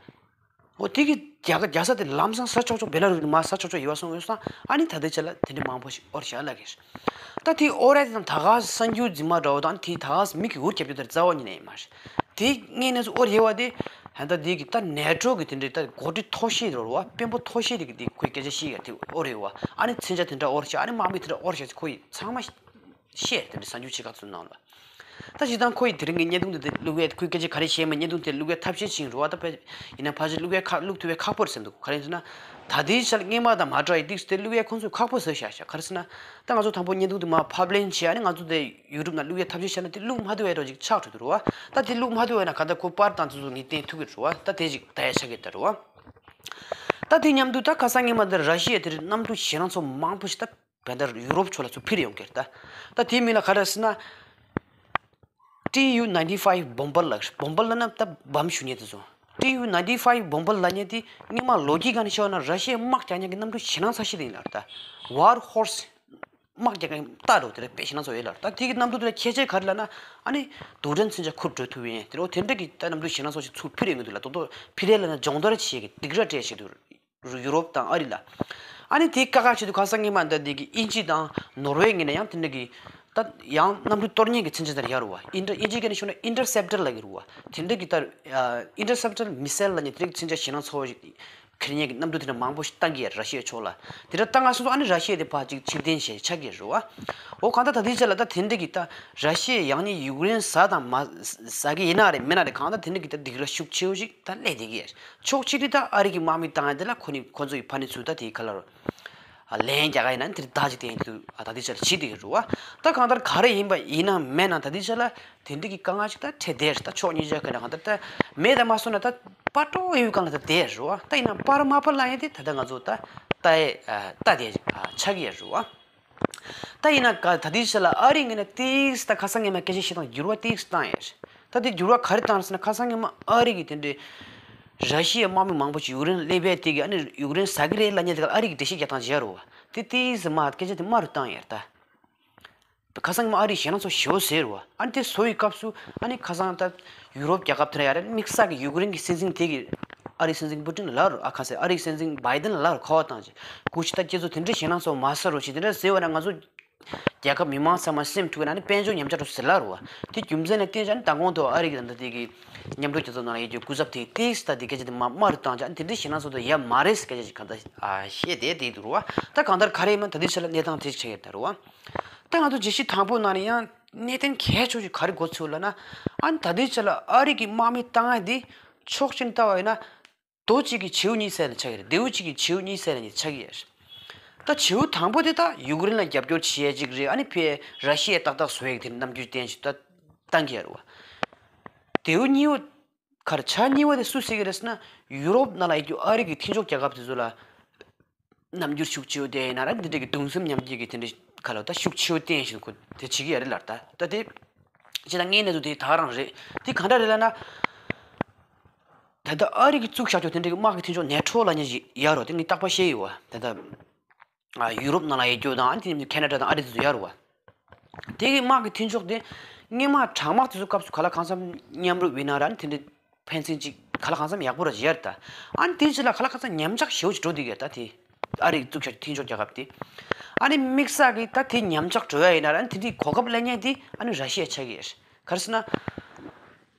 འོ་དེ་གི་རྒྱ་གར་རྒྱལ་ས་དེ་ལམ་སང་ཟ་ཆོག་ཆོག་བེ་ལ་རུས་ནས་མར་ཟ་ཆོག་ཆོག་ཡོད་པ་སོང་ཡོད་སོང་། ཨ་ནི་ད་ལྟའི་ཆ་ལ་དེ་འདྲ་མང་པོ་ཞིག་ཨོ་རེད་ཤག་ལབ་ཀྱི་རེད། ད་དེ་ཨོ་རེད་དང་ད་ག་གསར་འགྱུར་རྫུན་མ་འདྲ་བོ་དང་དེ་ད་ག་མིག་གིས་འུར་རྒྱབ་རྒྱུ་དེ་རྩ་བ་ཉིད་ནས་ཡིན་མ་རེད། དེ་དངོས་གནས་སུ་ཨོ་རེད་བ། དེ་ཧན་ད་དེ་གི་ད་ནེ་ཊོ་གི་དེ་འདྲའི་ད་འགོ་ཁྲིད་མཐོ་ཤོས་དེ་རེད་བ། དཔོན་པོ་མཐོ་ཤོས་དེ་གི་དེ་ཁོའི་སྐད་ཆ་བཤད་ཡ་དེ་ཨོ་རེད་བ། ཨ་ནི་མཚོན་ཆ་དེ་འདྲ་ཨོ་རེད་ཤག་ཨ་ནི་དམག་མི་དེ་འདྲ་ཨོ་རེད་ཤག་ཟེར་ཁོ་ཡིས་ཚང་མ་བཤད། དེ་འདྲའི་གསར་འགྱུར་ཆེ་ཁག་ཚོའི་ནང་ལ། ད་སྤྱིར་བཏང་ཁོ་ཡིས་དེ་རིང་གི་བརྙན་ཐུང་དེ་དེ་བླུག་ཡས། ཁོའི་སྐད་ཆ་ག་རེ་བཤད་མིན་བརྙན་ཐུང་དེ་བླུག་ཡས་ཐབས་ཤེས་བྱེད་ཀྱི་རེད་བ། ད་དཔེ་ཡིན་ན་ཕལ་ཆེར་བླུག་ཡས་ཁག་བླུག་ཐུབ་ཡས་ཁག་པོ་རེད་བསམ་འདུག་ག་རེ་ཡིན་ཟེར་ན། ད་ལྟའི་ཆར་སྔོན་མ་དང་མ་འདྲ་བའི་ཏིག་ཙམ་དེ་བླུག་ཡས་ཁོང་ཚོས་ཁག་པོ་བཟོས་བཞག་ཤག་ག་རེ་ཟེར་ན། ད་ང་ཚོ་དང་པོ་བརྙན་ཐུང་དེ་མར་ཕབ་ལེན་བྱས། ཨ་ནི་ང་ཚོ་དེ་ཡུ་ཊུབ་ནང་བླུག་ཡས་ཐབས་ཤེས་བྱས་ན་དེ་བླུག་མ་ཐུབ་ཡས་འདྲ་བོ་ཅིག་ཆགས་འགྲོ་འདུག་རེད་བ། ད་དེ་བླུག་མ་ཐུབ་ཡས་ན་ག་ད་ཁོ་པར་དང་དེ་ཚོ་ངས་བསྟན་ཐུབ་ཀྱི་རེད་བ། ད་དེ་ཅིག་ལྟ་ཡས་ཆགས་ཀྱི་རེད་བ། ད་དེ་མཉམ་དུ་ད་ཁ་སང་སྔོན་མ་འདིར་ར་ཤི་ཡ་དེར་གནམ་གྲུ་ཞེད་སྣང་ཚ་བོ་མང་པོ་ཞིག་ད་བན་དར་ཡུ་རོབ་ཕྱོགས་ལ་ཚུར་འཕུར་ཡོང་གི་རེད་ད། ད་དེའི་མིང་ལ་ག་རེ་ཟེར་ན། T U ninety five བོམ་བར་ལབ། བོམ་བར་ལབ་ན་ད་བམ་ཞུ་མཁན་དེ་ཚོ། T U ninety five བོམ་བར་ལབ་མཁན་དེ་སྔོན་མ་ལོ་རྒྱུས་སྒང་ནས་བཤད་ན་ར་ཤི་ཡའི་དམག་རྒྱག་མཁན་གྱི་གནམ་གྲུ་ཞེད་སྣང་ཚ་ཤོས་དེ་ཡིན་ལབ་ད། War Horse དམག་རྒྱག་མཁན་རྟ་འདྲ་བོ་དེ་འདྲ་དཔེ་ཞེད་སྣང་ཚ་བོ་ཡོད་ལབ་ད། དེ་གི་གནམ་གྲུ་དེ་ལ་ཁྱད་ཆོས་ག་རེ་ལབ་ན། ཨ་ནི་རྡུལ་ཕྲན་མཚོན་ཆ་འཁུར་འགྲོ་ཐུབ་ཡས་དེ་འདྲ། དེ་འདྲ་གི་ད་གནམ་གྲུ་ཞེད་སྣང་ཚ་བོ་ཞིག་ཚུར་འཕུར་ཡོང་གི་འདུག་ལབ། དོ་དོ་འཕུར་ཡས་ལབ་ན་སྦྱོང་བརྡར་བྱེད་ཀྱི་སྡིགས་ར་སྤྲད་བྱེད་འདུག་ཡུ་རོབ་དང་ཨ་རི་ལ། ཨ་ནི་དེའི་དཀའ་ཁག་ཆེད་དུ་ཁ་སང་སྔོན་མ་འདི་འདི་གི་དབྱིན་ཇི་དང་ནོར་ཝེ་ངོས་ནས་ཡང་དེ་འདྲ་གི་ད་ཡང་གནམ་གྲུ་གཏོར་མཁན་གྱི་མཚོན་ཆ་དེ་འདྲ་ཡོད་རེད་བ། ཨིན་ཊར་དབྱིན་ཇིའི་སྐད་ནས་ཞུས་ན་ཨིན་ཊར་སེབ་ཊར་ལབ་ཀྱི་རེད་བ། དེ་འདྲ་གི་ད་ཨིན་ཊར་སེབ་ཊར་མི་སེལ་ལབ་མཁན་དེ་འདྲ་གི་མཚོན་ཆ་ཞེད་སྣང་ཚ་བོ་ཞིག་འཁྱེར་མཁན་གྱི་གནམ་གྲུ་དེ་འདྲ་མང་པོ་ཞིག་བཏང་གི་ཡོད་རེད་ར་ཤི་ཡའི་ཕྱོགས་ལ། དེ་འདྲ་བཏང་ག་སོང་ཙང་ཨ་ནི་ར་ཤི་ཡ་དེ་ཕར་ཅིག་ཕྱིར་འཐེན་བྱས་ཆགས་ཀྱི་རེད་བ། འོ་གང་ལྟར་ད་ལྟའི་ཆ་ལ་ད་དེ་འདྲ་གི་ད་ར་ཤི་ཡ་ཡང་ནི་ཡུཀ་རེན་ཟ་དང་མ་ཟ་གི་ཡིན་ན་རེད་མིན་ན་རེད། གང་ལྟར་དེ་འདྲ་གི་ད་སྡིགས་ར་ཤུགས་ཆེ་བོ་ཞིག་ད་སླེབས་བསྡད་ཀྱི་ཡོད། ཕྱོགས་གཅིག་ནས་ད་ཨ་རི་གི་དམག་མི་བཏང་ཡ་དེ་ལ་ཁོ་ནི་ཁོ་ཚོ་ཡི་ཕ་ནི་ཚུར་ད་དེའི་ཁ་ལ་ལན་རྒྱག་ག་ཡིན་ན་དེར་བདག་ཅིག་བསྟན་གྱི་འདུག་ཨ་ད་དེ་ཆ་ལ་བྱེད་བསྡད་ཀྱི་རེད་བ། ད་གང་ལྟར་ག་རེ་ཡིན་པ་ཡིན་ན་མེད་ན་ད་དེ་ཆ་ལ་དེ་འདྲ་གི་དཀའ་ངལ་ཞིག་ད་འཕྲད་བསྡད་རེད། ད་ཕྱོགས་གཉིས་ཆ་ཁ་ལ་གང་ལྟར་ད་མེད་ད་མ་སོང་ན་ད་པར་སྤྲོ་ཡོད་སྒང་ལ་ད་བསྡད་རེད་བ། ད་ཡིན་ན་པར་མ་པར་ལབ་ཡ་དེ་ད་ལྟ་ང་ཚོ་ད་ལྟ་ཡ་ལྟ་བསྡད་ཆགས་ཀྱི་ཡོད་རེད་བ། ད་ཡིན་ན་ག་ད་དེའི་ཆ་ལ་ཨ་རི་ངོས་ནས་ཏིག་ཙམ་ད་ཁ་སང་ངས་མ་སྐད་ཆ་བཤད་སྟངས་འགྱུར་བ་ཏིག་ཙམ་བཏང་ཡོད་རེད། ད་ ད་དེ་འགྱུར་བ་ག་རེ་བཏང་ཟེར་ན། ཁ་སང་ཉི་མ་ཨ་རི་གི་དེ་འདྲའི་ར་ཤི་ཡའི་དམག་མི་མང་པོ་ཞིག་ཡུཀ་རེན་སླེབས་པའི་དེ་གི་ཨ་ནི་ཡུཀ་རེན་ཟ་གི་རེད་ལབ་མཁན་དེ་ག་ཨ་རི་གི་འགྲེལ་བཤད་རྒྱག་སྟངས་ཅིག་ཡོད་རེད་བ། དེ་དེའི་ཟེར་མ་སྐད་ཆ་དེ་དམའ་རུ་བཏང་ཡོད་རེད་ད། ཁ་སང་ཉི་མ་ཨ་རིའི་ཞེད་སྣང་ཚོར་ཞེ་པོ་ཟེར་བ། ཨ་ནི་དེ་བཟོ་བའི་སྐབས་སུ་ཨ་ནི་ཁ་སང་ད་ཡུ་རོབ་རྒྱལ་ཁབ་དེ་འདྲ་ཡ་རེད། དམིགས་བསལ་གྱི་ཡུཀ་རེན་གྱི་སྲིད་འཛིན་དེ་གིས་ཨ་རིའི་སྲིད་འཛིན་པུ་ཏིན་ལ་ལབ་རོགས། ཨ་ཁ་སང་ཨ་རིའི་སྲིད་འཛིན་བྷའི་ཏིན་ལ་ལབ་རོགས། ཁ་པར་བཏང་རྗེས་སྐུ་མཁྱེན། ད་ཁྱེད་ཚོ་དེ་འདྲའི་ཞེད་སྣང་ཚོར་མ་ཟེར་རོགས་ཞེས་དེ་འདྲ་ཟེར་བ་ན། ང་ཚོ་རྒྱལ་ཁབ་མི་མང་ཚང་མ་སེམས་འཁྲུག་ན་ནི་དཔལ་འབྱོར་ཉམས་ཆག་འགྲོ་ཟེར་ལབ་རོགས། དེ་རྒྱུ་མཚན་ལ་བརྟེན་བྱས་ནི་མདང་དགོང་དུ་ཨ་རི་གི་ད་ལྟ་དེ་གི་མཉམ་འབྲེལ་རྒྱལ་ཚོགས་ནང་ལ་ཡོད་རྒྱུ་སྐུ་ཚབ་དེ་ཏིག་ད་དེ་སྐད་ཆ་དེ་མ་དམའ་རུ་བཏང་བྱས། ཨ་ནི་དེ་འདྲའི་ཞེད་སྣང་ཚོར་དོ་ཡ་མ་རེད་ཟེར་སྐད་ཆ་ཞིག་གང་ལྟར་ཨ་བཤད་བསྡད་བསྡད་འདུག་རོ། ད་གང་ལྟར་ག་རེ་ཡིན་མིན་ད་ལྟའི་ཆ་ལ་གནས་སྟངས་དེ་ཆགས་ཡོད་ད་རོ། ད་ང་ཚོ་བརྗོད་གཞི་དང་པོ་ནང་ནས་ཡང་གནད་དོན་གལ་ཆེ་ཤོས་ཅིག་ག་རེ་གོ་ཚུལ་ལབ་ན། ཨ་ནི་ད་ལྟའི་ཆ་ལ་ཨ་རི་གི་དམག་མི་བཏང་ཡ་འདི་ཕྱོགས་གཅིག་ནས་ལྟ་བ་ཡིན་ན། རྡོ་གཅིག་གིས་བྱེའུ་གཉིས་བསད་ལ་ཆགས་ཀྱི་རེད། རྡེའུ་གཅིག་གིས་བྱེའུ་གཉིས་བསད་ལ་ཆགས་ཀྱི་རེད། ད་བྱེའུ་དང་པོ་དེ་ད་ཡུཀ་རེན་ལ་རྒྱབ་སྐྱོར་བྱེད་ཡ་གཅིག་རེད། ཨ་ནི་ཕར་ར་ཤི་ཡས་ཏག་ཏག་བཟོ་ཡ་གི་དེ་རྣམ་འགྱུར་བསྟན་ཞིག་ད་བཏང་གི་ཡོད་རེད་བ། རྡེའུ་གཉིས་པ་ག་རེ་བྱ་གཉིས་པ་དེ་སུས་བསད་ཀྱི་རེད་ཟེར་ན། ཡུ་རོབ་ནང་ལ་ཡོད་རྒྱུ་ཨ་རི་གི་མཐུན་ཕྱོགས་རྒྱལ་ཁབ་དེ་ཚོ་ལ་རྣམ་འགྱུར་ཤུགས་ཆེ་བོ་དེ་ཡིན་ན་ར། འདི་འདྲ་གི་གདུང་སེམས་མཉམ་སྐྱེད་ཀྱི་དེ་འདྲ་ག་ལ་ད་ཤུགས་ཆེ་བོ་བསྟན་བཞིན་ཁོ་དེ་བྱེད་ཀྱི་ཡོད་རེད་ལ། ད་ད་དེ་ཅི་ད་ངའི་གནས་ཚུལ་དེ་ད་ག་རང་རེད། དེ་ག་འདྲ་རེད་ལབ་ན། ད་ལྟ་ཨ་རི་གིས་བཙུགས་བཞག་རྒྱུ་དེ་འདྲ་གི་དམག་གི་མཐུན་ཕྱོགས་ནེ་ཊོ་ལབ་མཁན་ཞིག་ཡོད་རེད་བ། དེ་ངས་རྟག་པར་བཤད་ཡོད་བ། ད་ལྟ་ཨ་ཡུ་རོབ་ནང་ལ་ཡོད་རྒྱུ་དང་། ཨ་ནི་དེ་ནས་ཁེ་ན་ཌ་དང་ཨ་རི་དེ་ཚོ་ཡོད་རེད་བ། དེ་གི་དམག་གི་མཐུན་ཕྱོགས་དེ་སྔོན་མ་གྲང་དམག་དེ་ཚོའི་སྐབས་སུ་ག་ལ་གང་འཚམ་མཉམ་རུབ་ཡིན་ན་ར། ཨ་ནི་དེ་འདྲ་ཕན་ཚུན་གཅིག་ག་ལ་གང་འཚམ་ཡག་པོ་ར་ཅིག་ཡོད་རེད་ད། ཨ་ནི་དེ་ཅིག་ལ་ག་ལ་གང་འཚམ་ཉམས་ཆག་ཞེ་པོ་ཅིག་འགྲོ་བསྡད་ཀྱི་ཡོད་ད། དེ་ཨ་རི་བཙུགས་བཞག་མཐུན་ཕྱོགས་རྒྱལ་ཁབ་དེ། ཨ་ནི་དམིགས་བསལ་གྱི་ད་དེ་ཉམས་ཆག་འགྲོ་ཡ་ཡིན་ན་ར། ཨ་ནི་དེ་འདྲའི་གོ་སྐབས་ལེན་མཁན་དེ་ཨ་ནི་ར་ཤི་ཡ་ཆགས་ཀྱི་ཡོད་རེད། ག་རེ་ཟེར་ན།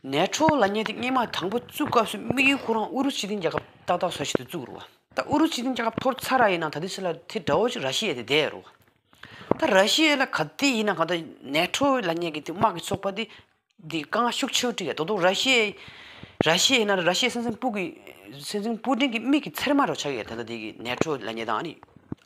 ནེ་ཊོ་ལབ་མཁན་དེ་སྔོན་མ་དང་པོ་བཙུགས་སྐབས་སུ་དམིགས་ཡུལ་ཁོ་རང་ཨུ་རུ་སུ་སྤྱི་མཐུན་རྒྱལ་ཁབ་ཏག་ཏག་བཟོ་ཆེད་དུ་བཙུགས་རེད་བ། ད་ཨུ་རུ་སུ་སྤྱི་མཐུན་རྒྱལ་ཁབ་འཐོར་ཚར་ར་ཡིན་ན་ད་ལྟའི་ཆ་ལ་དེ་དགྲ་བོ་ཅིག་ར་ཤི་ཡ་དེ་བསྡད་ཡོད་རེད་བ། ད་ར་ཤི་ཡ་ལ་ག་དུས་ཡིན་ན་གང་ལྟར་ནེ་ཊོ་ལབ་མཁན་གྱི་དེ་དམག་གི་ཚོགས་པ་དེ་དེ་དཀའ་ངལ་ཤུགས་ཆེ་བོ་འཕྲད་ཡོད། རྡོག་རྡོག་ར་ཤི་ཡ་ར་ཤི་ཡ་ཡིན་ན་ར་ཤི་ཡའི་སྲིད་འཛིན་པུ་གི་སྲིད་འཛིན་པུ་ཏིན་གྱི་མིག་གི་ཚེར་མ་རུ་ཆགས་ཡོད། ད་ལྟ་དེ་གི་ནེ་ཊོ་ལབ་མཁན་དང་ཨ་ནི་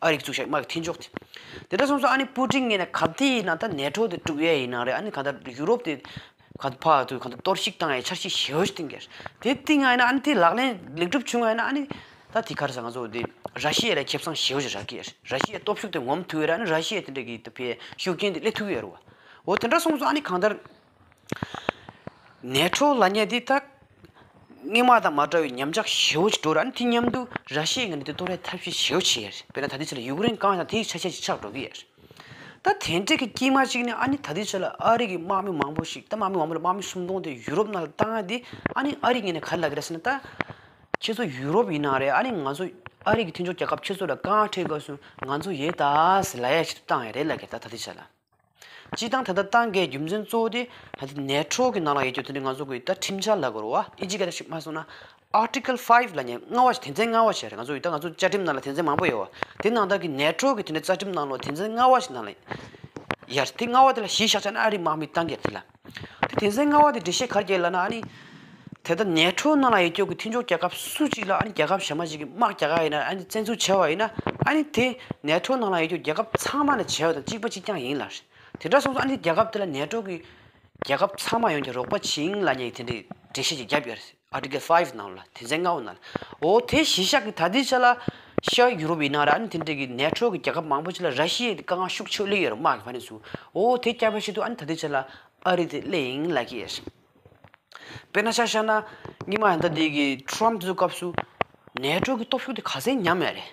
ཨ་རི་གིས་བཙུགས་བཞག་དམག་གི་མཐུན་ཕྱོགས་དེ། དེ་འདྲ་སོང་ཙང་ཨ་ནི་པུ་ཏིན་ངོས་ནས་ག་དུས་ཡིན་ན་ད་ནེ་ཊོ་དེ་དཀྲུག་ཡས་ཡིན་ན་རེད། ཨ་ནི་གང་ལྟར་ཡུ་རོབ་དེ་ག་ཕར་དུ་གང་ལྟར་གཏོར་བཤིག་བཏང་ཡས་འཆར་གཞི་ཞེ་པོ་ཞིག་བཏིང་གི་རེད། དེ་བཏིང་ཡ་ཡིན་ན་ཨ་ནི་དེ་ལག་ལེན་ལེགས་གྲུབ་བྱུང་ཡ་ཡིན་ན། ཨ་ནི་ད་དེ་ག་རེ་ཟེར། ང་ཚོ་དེ་ར་ཤི་ཡ་ལ་ཁེ་བཟང་ཞེ་པོ་ཞིག་རག་གི་རེད། ར་ཤི་ཡའི་སྟོབས་ཤུགས་དེ་ངོམ་ཐུབ་ཡ་རེད། ཨ་ནི་ར་ཤི་ཡ་དེ་འདྲ་གི་དེ་ཕར་ཤུགས་རྐྱེན་དེ་སླེབས་ཐུབ་ཀྱི་ཡོད་རེད་བ། འོ་དེ་འདྲ་སོང་ཙང་ཨ་ནི་གང་ལྟར་ནེ་ཊོ་ལབ་མཁན་དེ་ད་སྔོན་མ་དང་མ་འདྲ་བའི་ཉམས་ཆག་ཞེ་པོ་ཅིག་འགྲོ་ར། ཨ་ནི་དེ་མཉམ་དུ་ར་ཤི་ཡའི་ངོས་ནས་དེ་གཏོར་ཡའི་ཐབས་ཤེས་ཞེ་པོ་བྱེད་ཡ་རེད། དཔེར་ན་ད་ལྟའི་ཆ་ལ་ཡུཀ་རེན་བཀང་ཡང་དེའི་ཆ་ཤས་ཅིག་ཆགས་འགྲོ་གི་ཡོད་རེད། ད་དེ་འདྲ་གི་དཀྱིལ་མ་གཅིག་ནས་ཨ་ནི་ད་ལྟའི་ཆ་ལ་ཨ་རི་གི་དམག་མི་མང་པོ་ཞིག་ད་དམག་མི་མང་པོ་ལ་དམག་མི་སུམ་སྟོང་དེ་ཡུ་རོབ་ནང་ལ་བཏང་ཡ་དེ། ཨ་ནི་ཨ་རི་ངོས་ནས་ག་རེ་ལབ་ཀྱི་རེད་ཟེར་ན། ད་ཁྱེད་ཚོ་ཡུ་རོབ་ཡིན་ན་རེད། ཨ་ནི་ང་ཚོ་ཨ་རི་གི་མཐུན་ཕྱོགས་རྒྱལ་ཁབ་ཁྱེད་ཚོ་ལ་དཀའ་ངལ་འཕྲད་སྐབས་སུ་ང་ཚོ་ཡོད་ད་ཟེར་ལབ་ཡ་ཞིག་ཏུ་བཏང་ཡ་རེད་ལབ་ཀྱི་རེད། ད་ད་ལྟའི་ཆ་ལ། སྤྱིར་བཏང་ད་ལྟ་བཏང་དགོས་རྒྱུ་མཚན་གཙོ་བོ་དེ་ད་ལྟ་ནེ་ཊོ་གི་ནང་ལ་ཡོད་རྒྱུ་དེ་འདྲ་ང་ཚོ་གི་ད་ཁྲིམས་འཆར་ལབ་དགོས་རེད་བ། ཨིན་ཇི་སྐད་ཆ་ཞིག་མ་སོང་ན་Article five ལབ་མཁན་ལྔ་པ་ཞིག་དོན་ཚན་ལྔ་པ་ཞིག་རེད། ང་ཚོ་ཡི་ད་ང་ཚོ་བཅའ་ཁྲིམས་ནང་ལ་དོན་ཚན་མང་པོ་ཡོད་བ། དེ་ནང་ལྟར་གྱི་ནེ་ཊོ་གི་དེ་འདྲ་རྩ་ཁྲིམས་ནང་ལ་དོན་ཚན་ལྔ་པ་ཞིག་ནང་ལ་ཡར་དེ་ལྔ་པ་དེ་ལ་གཞི་བཞག་བྱས་ན་ཨ་རིའི་དམག་མི་བཏང་གི་རེད་དེ་ལ། དེ་དོན་ཚན་ལྔ་པ་དེ་འགྲེལ་བཤད་ག་རེ་རྒྱག་ལབ་ན། ཨ་ནི་དེ་ལྟར་ནེ་ཊོ་ནང་ལ་ཡོད་རྒྱུ་གི་མཐུན་ཕྱོགས་རྒྱལ་ཁབ་སུ་གཅིག་ལ་ཨ་ནི་རྒྱལ་ཁབ་གཞན་པ་ཞིག་གིས་དམག་རྒྱག་ག་ཡིན་ན། ཨ་ནི་བཙན་འཛུལ་བྱས་པ་ཡིན་ན། ཨ་ནི་དེ་ནེ་ཊོ་ནང་ལ་ཡོད་རྒྱུ་རྒྱལ་ཁབ་ཚང་མ་ལ་བྱས་པ་དང་གཅིག་པ་གཅིག་རྐྱང་ཡིན་ལབ་རེད། དེ་འདྲ་སོང་ཙང་ཨ་ནི་རྒྱལ་ཁབ་དེ་ལ་ནེ་ཊོ་གི་རྒྱལ་ཁབ་ཚང་མ་ཡོང་རྒྱུ་རོགས་པ་བྱེད་ཡིན་ལབ་མཁན་གྱི་དེ་འདྲའི་འགྲེལ་བཤད་ཅིག་བརྒྱབ་ཡོད་རེད། Article five ནང་ལ། དོན་ཚན་ལྔ་པ་ནང་ལ། འོ་དེ་གཞི་བཞག་གི་ད་ལྟའི་ཆ་ལ་ཤར་ཡུ་རོབ་ཡིན་ན་ར། ཨ་ནི་དེ་འདྲ་གི་ནེ་ཊོ་གི་རྒྱལ་ཁབ་མང་པོ་ཅིག་ལ་ར་ཤི་ཡའི་དཀའ་ངལ་ཤུགས་ཆེ་སླེབས་ཡོད་རེད། དམག་གི་ཕན་ནུས་སུ། འོ་དེ་བསྐྱར་དཔེ་བཤད་དུས་ཨ་ནི་ད་ལྟའི་ཆ་ལ་ཨ་རི་དེ་སླེབས་ཡིན་ལབ་ཀྱི་ཡོད་རེད། དཔེར་ན་ཆ་བཞག་ན་སྔོན་མ་ཡང་ད་འདི་གི་ཊམ་དེ་ཚོའི་སྐབས་སུ་ནེ་ཊོ་གི་སྟོབས་ཤུགས་དེ་ག་ཚད་ཉམས་ཡོད་རེད།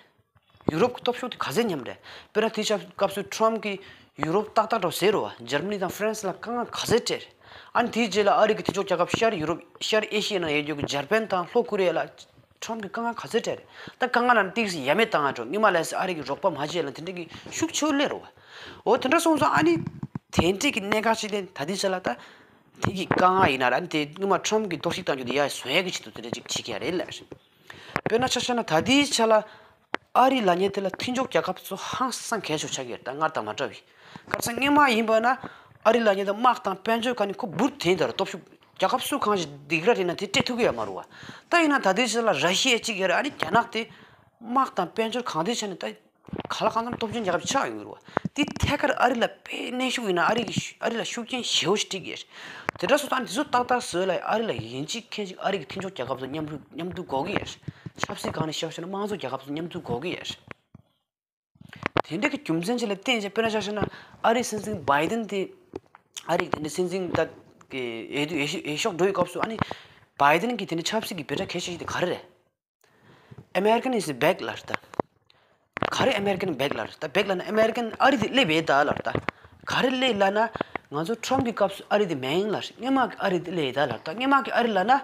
ཡུ་རོབ་ཀྱི་སྟོབས་ཤུགས་དེ་ག་ཚད་ཉམས་རེད། དཔེར་ན་དེའི་སྐབས་སུ་ཊམ་གིས་ཡུ་རོབ་ཏག་ཏག་འགྲོ་ཟེར་རོ། འཇར་མ་ནི་དང་ཧྥ་རན་སི་ལ་དཀའ་ངལ་ག་ཚད་སྤྲད། ཨ་ནི་དེའི་རྗེས་ལ་ཨ་རི་གི་མཐུན་ཕྱོགས་རྒྱལ་ཁབ་ཤར་ཡུ་རོབ་ཤར་ཨེ་ཤི་ཡའི་ནང་ཡོད་རྒྱུ་གི་འཇར་པན་དང་ལྷོ་ཀོ་རི་ཡ་ལ་ཊམ་གིས་དཀའ་ངལ་ག་ཚད་སྤྲད་རེད། ད་དཀའ་ངལ་ལ་ཏིག་ཙམ་ཡ་མེད་བཏང་ང་འགྲོ། སྔོན་མ་ལས་ཨ་རི་གི་རོགས་པ་མ་བྱས་ལ་དེ་འདྲ་གི་ཤུགས་ཆེ་བོ་སླེབས་རོ། འོ་དེ་འདྲ་སོང་ཙང་ཨ་ནི་དེ་འདྲ་གི་གནད་འགག་ཅིག་དེ་ད་ལྟའི་ཆ་ལ་ད་དེ་གི་དཀའ་ངལ་ཡིན་ན་ར། ཨ་ནི་དེ་སྔོན་མ་ཊམ་གིས་གཏོར་བཤིག་བཏང་རྒྱུ་དེ་ཡར་བཟོ་ཡ་གི་ཆེད་དུ་དེ་འདྲ་ཅིག་བྱེད་ཀྱི་ཡ་རེད་ལབ་རེད། དཔེར་ན་ཆ་བཞག་ན་ད་ལྟའི་ཆ་ལ་ཨ་རི་ལབ་མཁན་དེ་ལ་མཐུན་ཕྱོགས་རྒྱལ་ཁབ་ཚོ་ཧང་སང་གལ་ཆེ་ཆགས་ཀྱི་རེད། ད་སྔར་དང་མ་འདྲ་བའི། ག་རེ་ཟེར་ན་སྔོན་མ་ཡིན་པ་ན་ཨ་རི་ལབ་མཁན་དེ་དམག་དང་དཔལ་འབྱོར་ག་ནས་ཁོ་འབུར་དེ་ཡིན་ད་ར། སྟོབས་ཤུགས་རྒྱལ་ཁབ་སུ་གང་ཞིག་སྡིགས་ར་རེད་ན་དེ་སྤྲད་ཐུབ་ཀྱི་ཡོད་མ་རེད་བ། ད་ཡིན་ན་ད་ལྟའི་ཆ་ལ་ར་ཤི་ཡ་གཅིག་ཡོད་རེད། ཨ་ནི་རྒྱ་ནག་དེ་དམག་དང་དཔལ་འབྱོར་གང་ཐད་ཆ་ནས་ད་ག་ལ་གང་འཚམ་སྟོབས་ཆེན་རྒྱལ་ཁབ་ཆགས་ཡོང་གི་རེད་བ། དེ་ཐད་ཀར་ཨ་རི་ལ་དཔེ་གནོན་ཤུགས་ཡིན་ན་ཨ་རི་གི་ཨ་རི་ལ་ཤུགས་རྐྱེན་ཞེ་པོ་ཞིག་སྤྲད་ཀྱི་རེད། དེ་འདྲ་སོང་ཙང་དེ་ཚོ་ཏག་ཏག་བཟོས་ལ་ཨ་རི་ལ་ཡིན་གཅིག་མིན་གཅིག་ཨ་རི་གི་མཐུན་ཕྱོགས་རྒྱལ་ཁབ་ཚོ་མཉམ་རུབ་མཉམ་དུ་དགོས་ཀྱི་རེད། ཆབ་སྲིད་སྒང་ནས་བཤད་བཤད་ན་དམངས་གཙོ་རྒྱལ་ཁབ་ཚོ་མཉམ་དུ་དགོས་ཀྱི་རེད། དེ་འདྲ་གི་རྒྱུ་མཚན་ཅིག་ལ་བརྟེན་བྱས། དཔེར་ན་ཆ་བཞག་ན་ཨ་རིའི་སྲིད་འཛིན་བྷའི་ཏིན་དེ་ཨ་རིའི་དེ་འདྲ་སྲིད་འཛིན་ད་ གི་འོས་བསྡུ་འོས་ཤོག་འོས་ཤོག་འགྲོ་བའི་སྐབས་སུ་ཨ་ནི་བྷའི་ཌེན་གྱི་དེ་ནི་ཆབ་སྲིད་ཀྱི་འབོད་སྒྲ་གལ་ཆེ་ཤོས་དེ་ག་རེ་རེད། American is back ལབ་རེད་ད། ག་རེ་American back ལབ་རེད་ད། བྷེག་ལབ་ན་ཨ་མེ་རི་ཀན་ཨ་རི་དེ་སླེབས་ཡོད་ད་ལབ་རེད་ད། ག་རེ་སླེབས་ལབ་ན། ང་ཚོ་ཊམ་གྱི་སྐབས་སུ་ཨ་རི་དེ་མེད་ལབ་རེད། སྔོན་མ་གི་ཨ་རི་དེ་སླེབས་ཡོད་ད་ལབ་རེད་ད། སྔོན་མ་གི་ཨ་རི་ལབ་ན།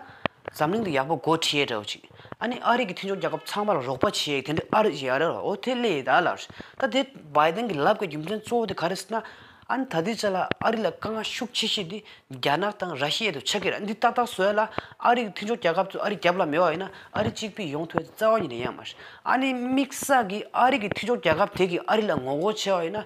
འཛམ་གླིང་དུ་ཡག་པོ་སྒོ་ཕྱེ་འདྲ་བོ་ཅིག་ཨ་ནི་ཨ་རི་གི་མཐུན་ཕྱོགས་རྒྱལ་ཁབ་ཚང་མ་ལ་རོགས་པ་བྱེད་ཡས་དེ་འདྲ་ཨ་རི་ཞིག་ཡོད་རེད་བ། འོ་དེ་སླེབས་ཡོད་ད་ལབ་རེད། ད་དེ་བྷའི་ཌེན་གྱི་ལབ་དགོས་རྒྱུ་མཚན་གཙོ་བོ་དེ་ག་རེ་ཟེར་ན། ཨ་ནི་ད་ལྟའི་ཆ་ལ་ཨ་རི་ལ་དཀའ་ངལ་ཤུགས་ཆེ་ཤོས་དེ་རྒྱ་ནག་དང་ར་ཤི་ཡ་དེ་ཆགས་ཀྱི་རེད། འདི་ཏག་ཏག་བཟོ་ཡ་ལ་ཨ་རི་གི་མཐུན་ཕྱོགས་རྒྱལ་ཁབ་ཚོ་ཨ་རི་རྒྱབ་ལ་མེད་པ་ཡིན་ན་ཨ་རི་གཅིག་པུས་ཡོང་ཐུབ་ཡ་དེ་རྩ་བ་ཉིད་ནས་ཡོད་མ་རེད། ཨ་ནི་དམིགས་བསལ་གྱི་ཨ་རི་གི་མཐུན་ཕྱོགས་རྒྱལ་ཁབ་དེ་གིས་ཨ་རི་ལ་ངོ་རྒོལ་བྱས་པ་ཡིན་ན་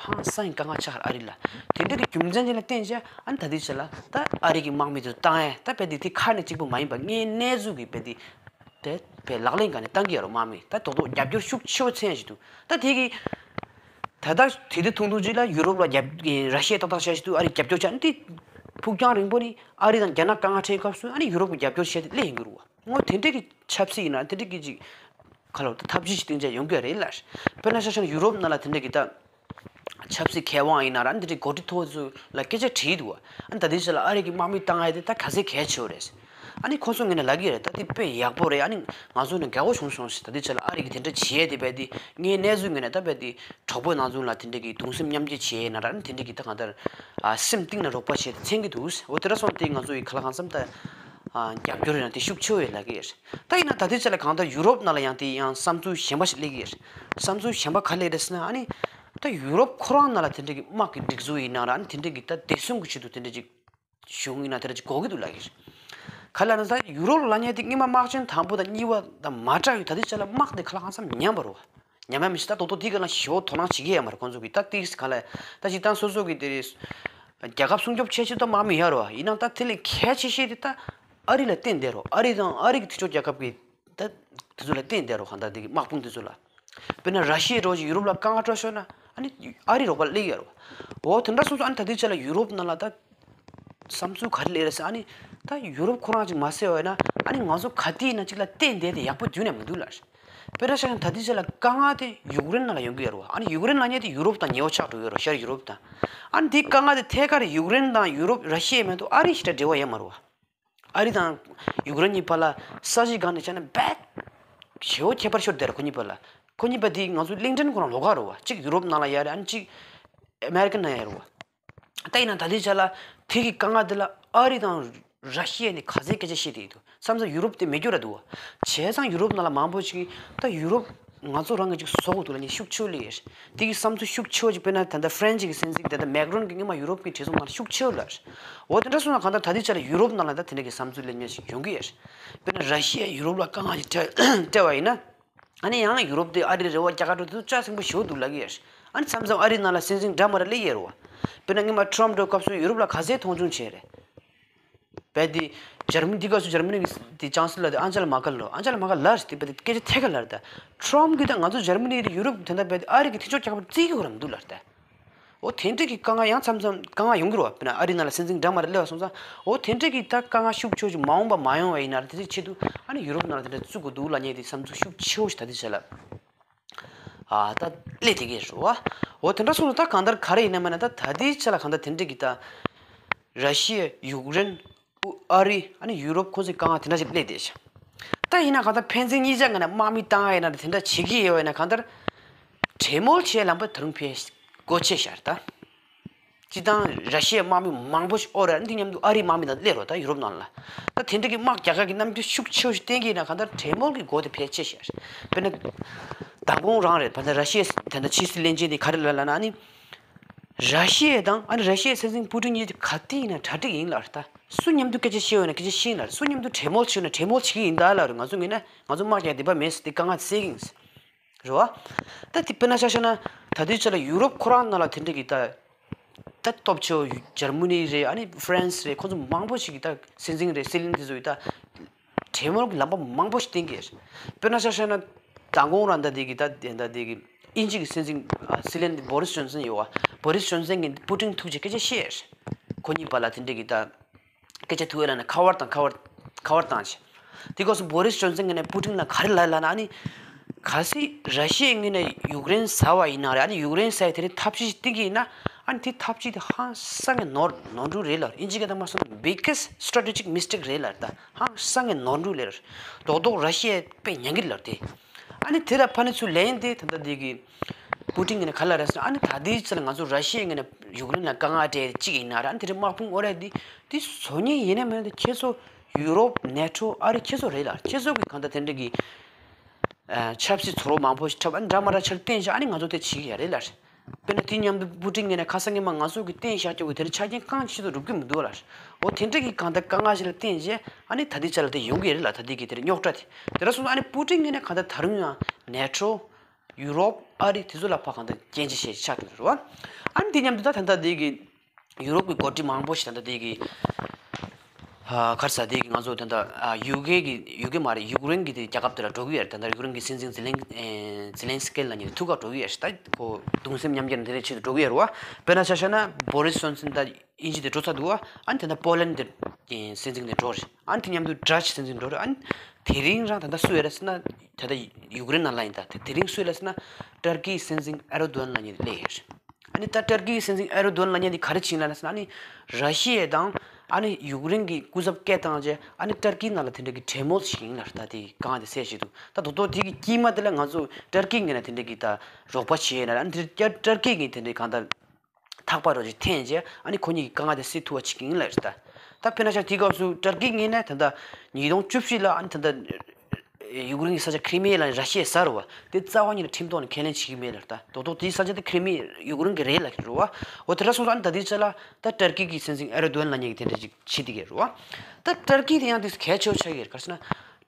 ཧང་སང་གི་དཀའ་ངལ་ཆགས་ཨ་རི་ལ། དེ་འདྲ་གི་རྒྱུ་མཚན་དེ་ལ་བརྟེན་བྱས་ཨ་ནི་ད་ལྟའི་ཆ་ལ་ད་ཨ་རི་གི་དམག་མི་དེ་ཚོ་བཏང་ཡ་ད་དཔེ་དེ་དེ་ཁ་ནས་གཅིག་པུ་མ་ཡིན་པ་དངོས་གནས་ཚུལ་གྱི་དཔེ་དེ། དེ་བས་ལག་ལེན་ག་ནས་བཏང་གི་ཡོད་རེད། དམག་མི་ད་རྡོག་རྡོག་རྒྱབ་སྐྱོར་ཤུགས་ཆེ་བོ་མཚོན་ཞིག་འདུག་ད་དེ་གི་ད་ལྟ་དེ་དུས་ཐུང་ཐུང་ཅིག་ལ་ཡུ་རོབ་ལ་རྒྱབ་ར་ཤི་ཡ་ཏག་ཏག་བྱ་ཞིག་འདུག་ཨ་རི་རྒྱབ་སྐྱོར་བྱ་ནི་དེ་ཕུགས་རྒྱང་རིང་པོ་ནི་ཨ་རི་དང་རྒྱ་ནག་དཀའ་ངལ་འཕྲད་སྐབས་སུ་ཨ་ནི་ཡུ་རོབ་ཀྱི་རྒྱབ་སྐྱོར་བྱས་ཏེ་སླེབས་ཡོང་གི་རེད་བ། ངོ་དེ་འདྲས་ཀྱི་ཆབ་སྲིད་ཡིན་ན་དེ་འདྲས་ཀྱི་ཅིག་ཁ་ལོ་ད་ཐབས་ཇུས་ཤིག་བཏིང་བྱས་ཡོང་གི་རེད་ལ། དཔེར་ན་ཆ་བཞག་ན་ཡུ་རོབ་ནང་ལ་དེ་འདྲས་ཀྱི་ད། ཆབ་སྲིད་མཁས་དབང་ཡིན་ན་ར་འདི་འདྲའི་འགོ་ཁྲིད་མཐོ་པོ་ཚོ་ལ་སྐད་ཆ་དྲིས་འདུག་ཨ་ནི་ད་ལྟའི་ཆ་ལ་ཨ་རི་གི་དམག་མི་བཏང་ཡ་དེ་ད་ག་ཚད་གལ་ཆེ་བ་རེད། ཨ་ནི་ཁོ་ཚོ་ངོས་ནས་ལབ་ཀྱི་རེད། ད་དེ་དཔེ་ཡག་པོ་རེད། ཨ་ནི་ང་ཚོ་ནས་དགའ་བོ་བྱུང་སོང་ཞེས། ད་ལྟའི་ཆ་ལ་ཨ་རི་གི་དེ་འདྲ་བྱེད་ཡ་དེ་རྦད་དེ་ངའི་གནས་ཚུལ་ངོས་ནས་ད་རྦད་དེ་གྲོགས་པོའི་ནང་ཚུན་ལ་དེ་འདྲ་གི་གདུང་སེམས་མཉམ་སྐྱེད་བྱེད་ཡ་ཡིན་ན་ར་ཨ་ནི་དེ་འདྲ་གི་ད་གང་ལྟར་ཨ་སེམས་གཏིང་ནས་རོགས་པ་བྱེད་དེ་མཚོན་གྱི་འདུག་འོ་དེ་འདྲ་སོང་དེ་ང་ཚོ་ཡི་ག་ལ་གང་འཚམ་ད་ཨ་རྒྱབ་སྐྱོར་ཡིན་ན་དེ་ཤུགས་ཆེ་བོ་ཡོད་ལབ་ཀྱི་ཡོད། ད་ཡིན་ན་ད་ལྟའི་ཆ་ལ་གང་ལྟར་ཡུ་རོབ་ནང་ལ་ཡང་དེ་ཡང་བསམ་ཚུལ་གཞན་པ་ཞིག་སླེབས་ཀྱི་ཡོད། བསམ་ཚུལ་གཞན་པ་ག་རེ་རེད་ཟེར་ན། ཨ་ནི་ད་ཡུ་རོབ་ཁོ་རང་ནང་ལ་དེ་འདྲ་གི་དམག་གི་སྒྲིག་འཛུགས་ཡིན་ན་ར་ཨ་ནི་དེ་འདྲ་གི་ད་བདེ་སྲུང་གི་ཆེད་དུ་དེ་འདྲ་ཅིག་གཞུང་ཡིན་ན་དེ་འདྲ་ཅིག་དགོས་ཀྱི་འདུག་ལབ་ཀྱི་རེད། ག་ལ་ན་ད་ཡུ་རོབ་ལ་ཉེ་དེ་སྔོན་མ་དམག་ཆེན་དང་པོ་དང་གཉིས་པ་དང་མ་འདྲ་བའི་ད་ལྟའི་ཆ་ལ་དམག་དེ་ག་ལ་གང་འཚམ་ཉམས་པ་རེད་བ། ཉམས་ཡ་མི་ཤེས། ད་རྡོག་རྡོག་དེ་ག་ལ་ཞེ་པོ་དོ་སྣང་བྱེད་ཀྱི་ཡོད་མ་རེད་ཁོང་ཚོ་གི། ད་ཏིག་ག་ལ་ད་སྤྱིར་བཏང་སོ་སོ་གི་དེ་རེད། རྒྱལ་ཁབ་སྲུང་སྐྱོབ་བྱེད་ཆེད་དུ་དམག་མི་ཡོད་རེད་བ། ཡིན་ནའང་ད་དེ་ལས་གལ་ཆེ་ཤོས་དེ་ད་ཨ་རི་ལ་བརྟེན་བསྡད་རེད། ཨ་རི་དང་ཨ་རི་གི་མཐུན་ཕྱོགས་རྒྱལ་ཁབ་ཀྱི་ད་དེ་ཚོ་ལ་བརྟེན་བསྡད་རེད། གང་ལྟར་དེ་གི་དམག་དཔུང་དེ་ཚོ་ལ། དཔེར་ན་ར་ཤི་ཡའི་འགྲོ་ཞིག་ཡུ་རོབ་ལ་དཀའ་ངལ་འཕྲད་ཤོར་ན་ཨ་ནི་ཨ་རི་རོགས་པ་སླེབས་ཡོད་རེད་བ། འོ་དེ་འདྲ་སོང་ཙང་ཨ་ནི་ད་ལྟའི་ཆ་ལ་ཡུ་རོབ་ནང་ལ་ད་བསམ་ཚུལ་ག་རེ་སླེབས་རེད་ཟེར། ཨ་ནི་ད་ཡུ་རོབ་ཁོ་རང་ཅིག་མ་བསད་པ་ཡིན་ན་ཨ་ནི་ང་ཚོ་ག་དུས་ཡིན་ན་ཅིག་ལ་བརྟེན་བསྡད་དེ་ཡག་པོ་རྒྱུན་ནས་མི་འདུག་ལ། དཔེར་ན་ཆ་བཞག་ན་ད་ལྟའི་ཆ་ལ་དཀའ་ངལ་དེ་ཡུཀ་རེན་ནང་ལ་ཡོང་གི་ཡོད་རེད་བ། ཨ་ནི་ཡུཀ་རེན་ནང་ཉིད་དེ་ཡུ་རོབ་དང་ཉེ་བོ་ཆགས་འགྲོ་ཡོད་རེད། ཤར་ཡུ་རོབ་དང་། ཨ་ནི་དེའི་དཀའ་ངལ་དེ་ཐད་ཀར་ཡུཀ་རེན་དང་ཡུ་རོབ་ར་ཤི་ཡའི་མེད་དུ་ཨ་རི་ཞིག་འདྲ་འབྲེལ་བ་ཡོད་མ་རེད་བ། ཨ་རི་དང་ཡུཀ་རེན་གཉིས་བར་ལ་ས་གཞི་སྒང་ནས་བྱས་ན་རྦད་ཞེ་པོ་ཁྱད་པར་ཤོར་བསྡད་རེད་ཁོ་གཉིས་བར་ལ། ཁོ་གཉིས་བར་དེ་ང་ཚོ་གླིང་ཕྲན་ཁོ་རང་ལོགས་ཀ་རེད་བ། གཅིག་ཡུ་རོབ་ནང་ལ་ཡོད་རེད། ཨ་ནི་གཅིག་ཨ་མེ་རི་ཀ་ནང་ཡོད་རེད་བ། ད་ཡིན་ན་ད་ལྟའི་ཆ་ལ་དེ་གི་དཀའ་ངལ་དེ་ལ་ཨ་རི་དང་ར་ཤི་ཡ་ནས་ག་ཚད་སྐད་ཆ་བཤད་བསྡད་ཡོད་འདུག་བསམ་ཙང་ཡུ་རོབ་དེ་མེད་རྒྱུ་ར་འདུག་བ། བྱས་ཙང་ཡུ་རོབ་ནང་ལ་མང་པོ་ཞིག་གིས་ད་ཡུ་རོབ་ང་ཚོ་རང་གི་ཅིག་བཟོ་དགོས་འདུག་ལབ་མཁན་ཤུགས་ཆེ་བོ་སླེབས་ཡོད། དེ་གི་བསམ་ཚུལ་ཤུགས་ཆེ་བོ་ཅིག་དཔེར་ན་ད་ལྟ་ཧྥ་རན་སི་གི་སྲིད་འཛིན་དེ་ལྟར་མེག་རོན་གྱིས་སྔོན་མ་ཡུ་རོབ་ཀྱི་གྲོས་ཚོགས་ནང་ལ་ཤུགས་ཆེ་བོ་ལབ། འོ་དེ་འདྲ་སོང་ན་གང་ལྟར་ད་ལྟའི་ཆ་ལ་ཡུ་རོབ་ནང་ལ་ད་དེ་འདྲ་གི་བསམ་ཚུལ་སླེབས་མཁན་ཞིག་ཡོང་གི་ཡོད། དཔེར་ན་ར་ཤི་ཡས་ཡུ་རོབ་ལ་དཀའ་ངལ་ཞིག་སྤྲད་སྤྲད་པ་ཡིན་ན། ཨ་ནི་ཡང་ཡུ་རོབ་དེ་ཨ་རིའི་རེ་བ་རྒྱ་གར་འགྲོ་དུས་ལྕགས་སྲིན་པོ་ཞེ་པོ་འདུག་ལབ་ཀྱི་ཡོད། ཨ་ནི་མཚམས་མཚམས་ཨ་རིའི་ནང་ལ་སྲིད་འཛིན་འདྲ་མི་འདྲ་སླེབས་ཡོད་རེད་བ། དཔེར་ན་སྔོན་མ་ཊམ་འགྲོ་སྐབས་སུ་ཡུ་རོབ་ལ་ག་ཚད་མཐོང་ཆུང་བྱས་རེད། རྦད་དེ་འཇར་མ་ནི་འདི་སྐབས་སུ་འཇར་མ་ནི་གི་དེ་ཅང་སི་ལར་དེ་ཨན་ཇེ་ལ་མར་ཀལ་རེད། ཨན་ཇེ་ལ་མར་ཀལ་ལབ་རེད། དེ་རྦད་དེ་སྐད་ཆ་ཐད་ཀར་ལབ་རེད་ད། ཊམ་གིས་ད་ང་ཚོ་འཇར་མ་ནི་དེ་ཡུ་རོབ་དེ་འདྲ་རྦད་དེ་ཨ་རི་གི་མཐུན་ཕྱོགས་རྒྱལ་ཁབ་བརྩི་གི་ཡོད་རེད་མི་འདུག་ལབ་རེད་ད། འོ་དེ་འདྲ་གི་དཀའ་ངལ་ཡང་མཚམས་མཚམས་དཀའ་ངལ་ཡོང་གི་རེད་བ། དཔེར་ན་ཨ་རིའི་ནང་ལ་སྲིད་འཛིན་འདྲ་མི་འདྲ་སླེབས་པ་སོང་ཙང་འོ་དེ་འདྲ་གི་ད་དཀའ་ངལ་ཤུགས་ཆེ་བོ་ཞིག་མ་འོངས་པ་མ་ཡོང་བ་ཡིན་ན་དེ་ཚོའི་ཆེད་དུ་ཨ་ནི་ཡུ་རོབ་ནང་ལ་དེ་འདྲ་བཙུགས་དགོས་འདུག་ལབ་མཁན་དེ་བསམ་ཚུལ་ཤུགས་ཆེ་བོ་ཞིག་ད་ལྟའི་ཆ་ལ་ཨ་ད་སླེབས་བསྡད་ཀྱི་རེད་བ། འོ་དེ་འདྲ་སོང་ཙང་ད་གང་ལྟར་ག་རེ་ཡིན་ན་མིན་ན་ད་ད་ལྟའི་ཆ་ལ་གང་ལྟར་དེ་འདྲ་གི་ད་ར་ཤི་ཡ་ཡུཀ་རེན་ཨ་རི་ཨ་ནི་ཡུ་རོབ་ཁོང་ཚོའི་དཀའ་ངལ་དེ་འདྲ་ཞིག་སླེབས་བསྡད་ཤག་ད་ཡིན་ན་གང་ལྟར་ཕན་ཚུན་གཉིས་ཆ་ངོས་ནས་དམག་མི་བཏང་ཡ་ཡིན་ན་དེ་འདྲ་བྱེད་ཀྱི་ཡོད་ཡིན་ན་གང་ལྟར་གྲོས་མོལ་བྱེད་ལམ་པ་ད་རུང་ཕལ་སྒོ་ཕྱེ་ཤར་ད། སྤྱིར་བཏང་ར་ཤི་ཡའི་དམག་མི་མང་པོ་ཞིག་ཨོ་ར་འདི་མཉམ་དུ་ཨ་རིའི་དམག་མི་དང་སླེབས་རོགས་ད་ཡུ་རོབ་ནང་ལ། ད་དེ་འདྲ་གི་དམག་རྒྱག་ག་གི་རྣམ་འགྱུར་ཤུགས་ཆེ་བོ་ཞིག་བསྟན་གྱི་ཡིན་ན་གང་ལྟར་གྲོས་མོལ་གྱི་སྒོ་དེ་ཕལ་ཆེ་ཤར། དཔེར་ན། མདང་དགོང་རང་རེད་ད་ལྟ་ར་ཤི་ཡའི་ད་ལྟ་ཕྱི་སྲིད་བློན་ཆེན་དེ་ག་རེ་ལབ་ལབ་ན་ཨ་ནི། ར་ཤི་ཡ་དང་ཨ་ནི་ར་ཤི་ཡའི་སྲིད་འཛིན་པུ་ཏིན་གཉིས་ག་དུས་ཡིན་ན་གྲ་སྒྲིག་ཡིན་ལབ་རེད་ད། སུ་མཉམ་དུ་སྐད་ཆ་བཤད་འོས་ན་སྐད་ཆ་བཤད་ཡིན་ལབ་རེད། སུ་མཉམ་དུ་གྲོས་མོལ་བྱེད་འོས་ན་གྲོས་མོལ་བྱེད་ཀྱི་ཡིན་ད་ལབ་རེད། ང་ཚོ་ངོས་ནས་ང་ཚོ་དམག་རྒྱག་འདོད་པ་མེད་ཟེར་དེ་དཀའ་ངལ་སེལ་གྱི་ཡིན་ཟེར། རེད་བ། ད་དེ་དཔེར་ན་ཆ་བཞག་ན་ད་དུས་ཆ་ལ་ཡུ་རོབ་ཁོ་རང་ནང་ལ་དེ་འདྲ་གི་ད། ད་སྟོབས་ཆེ་བོ་འཇར་མ་ནི་རེད། ཨ་ནི་ཧྥ་རན་སི་རེད། ཁོ་ཚོ་མང་པོ་ཞིག་གི་ད་སྲིད་འཛིན་རེད། སྲིད་བློན་དེ་ཚོ་ཡི་ད་གྲོས་མོལ་གྱི་ལམ་པ་མང་པོ་ཞིག་བསྟན་གྱི་རེད། དཔེར་ན་ཆ་བཞག་ན་མདང་དགོང་རང་ད་དེ་གི་ད་དེ་ད་དེ་གི་དབྱིན་ཇི་གི་སྲིད་འཛིན་ཨ་སྲིད་བློན་དེ་བོ་རིས་ཇོན་སན་ཡོད་བ། བོ་རིས་ཇོན་སན་གྱིས་པུ་ཏིན་ཐུག་བྱས་སྐད་ཆ་བཤད་རེད། ཁོ་གཉིས་བར་ལ་དེ་འདྲ་གི་ད། སྐད་ཆ་ཐུག་ཡ་ལ་ནི་ཁ་པར་དང་ཁ་པར་ཁ་པར་བཏང་ཞིང་། དེ་སྐབས་སུ་བོ་རིས་ཇོན་སན་གྱིས་ནས་པུ་ཏིན་ལ་ག་རེ་ལབ་ལབ་ན་ཨ་ནི། གལ་སྲིད་ར་ཤི་ཡའི་ངོས་ནས་ཡུཀ་རེན་ཟ་བ་ཡིན་ན་རེད། ཨ་ནི་ཡུཀ་རེན་ཟ་ཡ་དེ་རིང་ཐབས་ཤེས་ཤིག་བསྟན་གྱི་ཡིན་ན། ཨ་ནི་དེ་ཐབས་ཇུས་དེ་ཧང་སང་གི་ནོར་ནོར་འཁྲུལ་རེད་ལབ། ཨིན་ཇི་སྐད་དང་མ་སོང་ན་biggest strategic mistake རེད་ལབ། ད་ཧང་སང་གི་ནོར་འཁྲུལ་རེད་ལབ། རྡོག་རྡོག་ར་ཤི་ཡ་དཔེ་ཉན་གི་ལབ་དེ། ཨ་ནི་དེ་ལ་ཕ་ནི་ཚུར་ལན་དེ་ད་ལྟ་དེ་གི་པུ་ཏིན་གྱིས་ནི་ག་ལབ་རེད་ཟེར་ན། ཨ་ནི་ད་ལྟའི་ཆར་ང་ཚོ་ར་ཤི་ཡ་གིས་ནི་ཡུཀ་རེན་ལ་དཀའ་ངལ་སྤྲད་གཅིག་ཡིན་ན་ར། ཨ་ནི་དེ་རིང་དམག་དཔུང་ཨོ་རེད་དེ་དེ་བཟོ་ཉེན་ཡིན་ན་མིན་ན་དེ་ཁྱེད་ཚོ་ཡུ་རོབ་ནེ་ཊོ་ཨ་རི་ཁྱེད་ཚོ་རེད་ལབ། ཁྱེད་ཚོ་གི་གང་ལྟར་དེ་འདྲ་གི་ཨ་ཆབ་སྲིད་ཚོར་བ་མང་པོ་ཞིག་འཁྲབ། ཨ་ནི་འདྲ་མ་འདྲ་ཆ་ལ་བསྟན་བཞག། ཨ་ནི་ང་ཚོ་དེ་བྱེད་ཀྱི་ཡ་རེད་ལབ། དཔེར་ན་དེ་མཉམ་དུ་པུ་ཏིན་གྱིས་ནི་ཁ་སང་ཉི་མ་ང་ཚོ་གི་བསྟན་བཞག་རྒྱུ་གི་དེ་རིང་ཆ་རྐྱེན་གང་ཆེད་དུ་འགྲུབ་ཀྱི་མི་འདུག་ལབ། འོ་དེ་འདྲ་གི་གང་ལྟར་དཀའ་ངལ་ཞིག་ལ་བརྟེན་བྱས་ཨ་ནི་ད་ལྟའི་ཆ་ལ་དེ་ཡོང་གི་རེད་ལབ། ད་ལྟའི་གི་དེ་རིང་རྙོག་དྲ་དེ་དེ་འདྲ་སོང་ཙང་ཨ་ནི་པུ་ཏིན་གྱིས་ནི་གང་ལྟར་ད་རུང་ཡང་ནེ་ཊོ་ཡུ་རོབ་ཨ་རི་དེ་ཚོ་ལ་ཕར་གང་ལྟར་སྐྱོན་བརྗོད་བྱེད་ཆགས་ཀྱི་རེད་བ། ཨ་ནི་དེ་མཉམ་དུ་ད་ད་ལྟ་དེ་གི་ཡུ་རོབ་ཀྱི་འགོ་ཁྲིད་མང་པོ་ཞིག་ད་ལྟ་དེ་གི་ཨ་ག་རེ་ཟེར། དེ་གི་ང་ཚོ་ད་ལྟ་ཨ་ཡུ་ཀེ་གི་ཡུ་ཀེ་མ་རེད། ཡུཀ་རེན་གྱི་དེ་རྒྱལ་ཁབ་དེ་ལ་འགྲོ་གི་ཡོད་རེད། ད་ལྟ་ཡུཀ་རེན་གྱི་སྲིད་འཛིན་ཛེ་ལན་ཨེ་ཛེ་ལན་སི་ཀི་ལབ་མཁན་དེ་ཐུག་ག་འགྲོ་གི་ཡོད་རེད། ད་ཁོ་གདུང་སེམས་མཉམ་སྐྱེད་དེ་འདྲ་ཆེད་དུ་འགྲོ་གི་ཡོད་རེད་བ། དཔེར་ན་ཆ་བཞག་ན་བོ་རིས་ཇོན་སན་ད་དབྱིན་ཇི་དེ་འགྲོ་ཚར་འདུག་བ། ཨ་ནི་ད་ལྟ་པོ་ལན་དེ་སྲིད་འཛིན་དེ་འགྲོ་རེད། ཨ་ནི་དེ་མཉམ་དུ་ཌ་ཅི་སྲིད་འཛིན་འགྲོ་རེད། ཨ་ནི་དེ་རིང་རང་ད་ལྟ་སུ་ཡོད་རེད་ཟེར་ན་ད་ལྟ་ཡུཀ་རེན་ནང་ལ་ཡིན། ད་དེ་དེ་རིང་སུ་ཡོད་རེད་ཟེར་ན་ཏར་ཀིའི་སྲིད་འཛིན་ཨེར་རྡོ་ཨན་ལབ་མཁན་དེ་སླེབས་ཡོད་རེད། ཨ་ནི་ད་ཏར་ཀིའི་སྲིད་འཛིན་ཨེར་རྡོ་ཨན་ལབ་མཁན་དེ་ག་རེ་བྱེད་ཡིན་ལབ་ན་ཟེར་ན། ཨ་ནི་ར་ཤི་ཡ་དང་ཨ་ནི་ཡུཀ་རེན་གྱི་སྐུ་ཚབ་སྐད་བཏང་རྗེས་ཨ་ནི་ཏར་ཀི་ནང་ལ་དེ་འདྲ་གི་གྲོས་མོལ་ཞིག་ཡིན་ལབ། ད་དེ་གང་དེ་གསལ་བཤད་འདུག། ད་རྡོག་རྡོག་དེ་གི་དཀྱིལ་མ་དེ་ལ་ང་ཚོ་ཏར་ཀི་ངོས་ནས་དེ་འདྲ་གི་ད་རོགས་པ་བྱེད་ཡོད་ན་ར། ཨ་ནི་དེ་ཏར་ཀི་གིས་དེ་འདྲ་གང་ལྟར་ཐག་པ་རོ་ཅིག་འཐེན་རྗེས་ཨ་ནི་ཁོ་གཉིས་ཀྱི་དཀའ་ངལ་དེ་སེལ་ཐུབ་པ་བྱེད་ཀྱི་ཡིན་ལབ་རེད་ད། ད་དཔེར་ན་ཆ་དེའི་སྐབས་སུ་ཏར་ཀི་ངོས་ནས་ད་ལྟ་ཉིས་སྟོང་བཅུ་བཞི་ལ་ཨ་ནི་ད་ལྟ་ཡུཀ་རེན་གྱི་ས་ཆ་ཁྲི་མི་ཡ་ལ་ར་ཤི་ཡའི་ས་རེད་བ། དེ་རྩ་བ་ཉིད་ནས་ཁྲིམས་ཐོག་ནས་ཁས་ལེན་བྱེད་ཀྱི་མེད་ལབ་རེད་ད། རྡོག་རྡོག་དེའི་ས་ཆ་དེ་ཁྲི་མི་ཡུཀ་རེན་གྱི་རེད་ལབ་ཀྱི་རེད་བ། འོ་དེ་འདྲ་སོང་ཙང་ཨ་ནི་ད་ལྟའི་ཆ་ལ་ད་ཏར་ཀི་གི་སྲིད་འཛིན་ཨེར་རྡོ་ཨན་ལབ་མཁན་གྱིས་དེ་འདྲ་ཅིག་བྱེད་བསྡད་ཀྱི་རེད་བ། ད་ཏར་ཀི་དེ་ཡང་དེ་གལ་ཆེ་བོ་ཆགས་ཀྱི་རེད། ག་རེ་ཟེར་ན་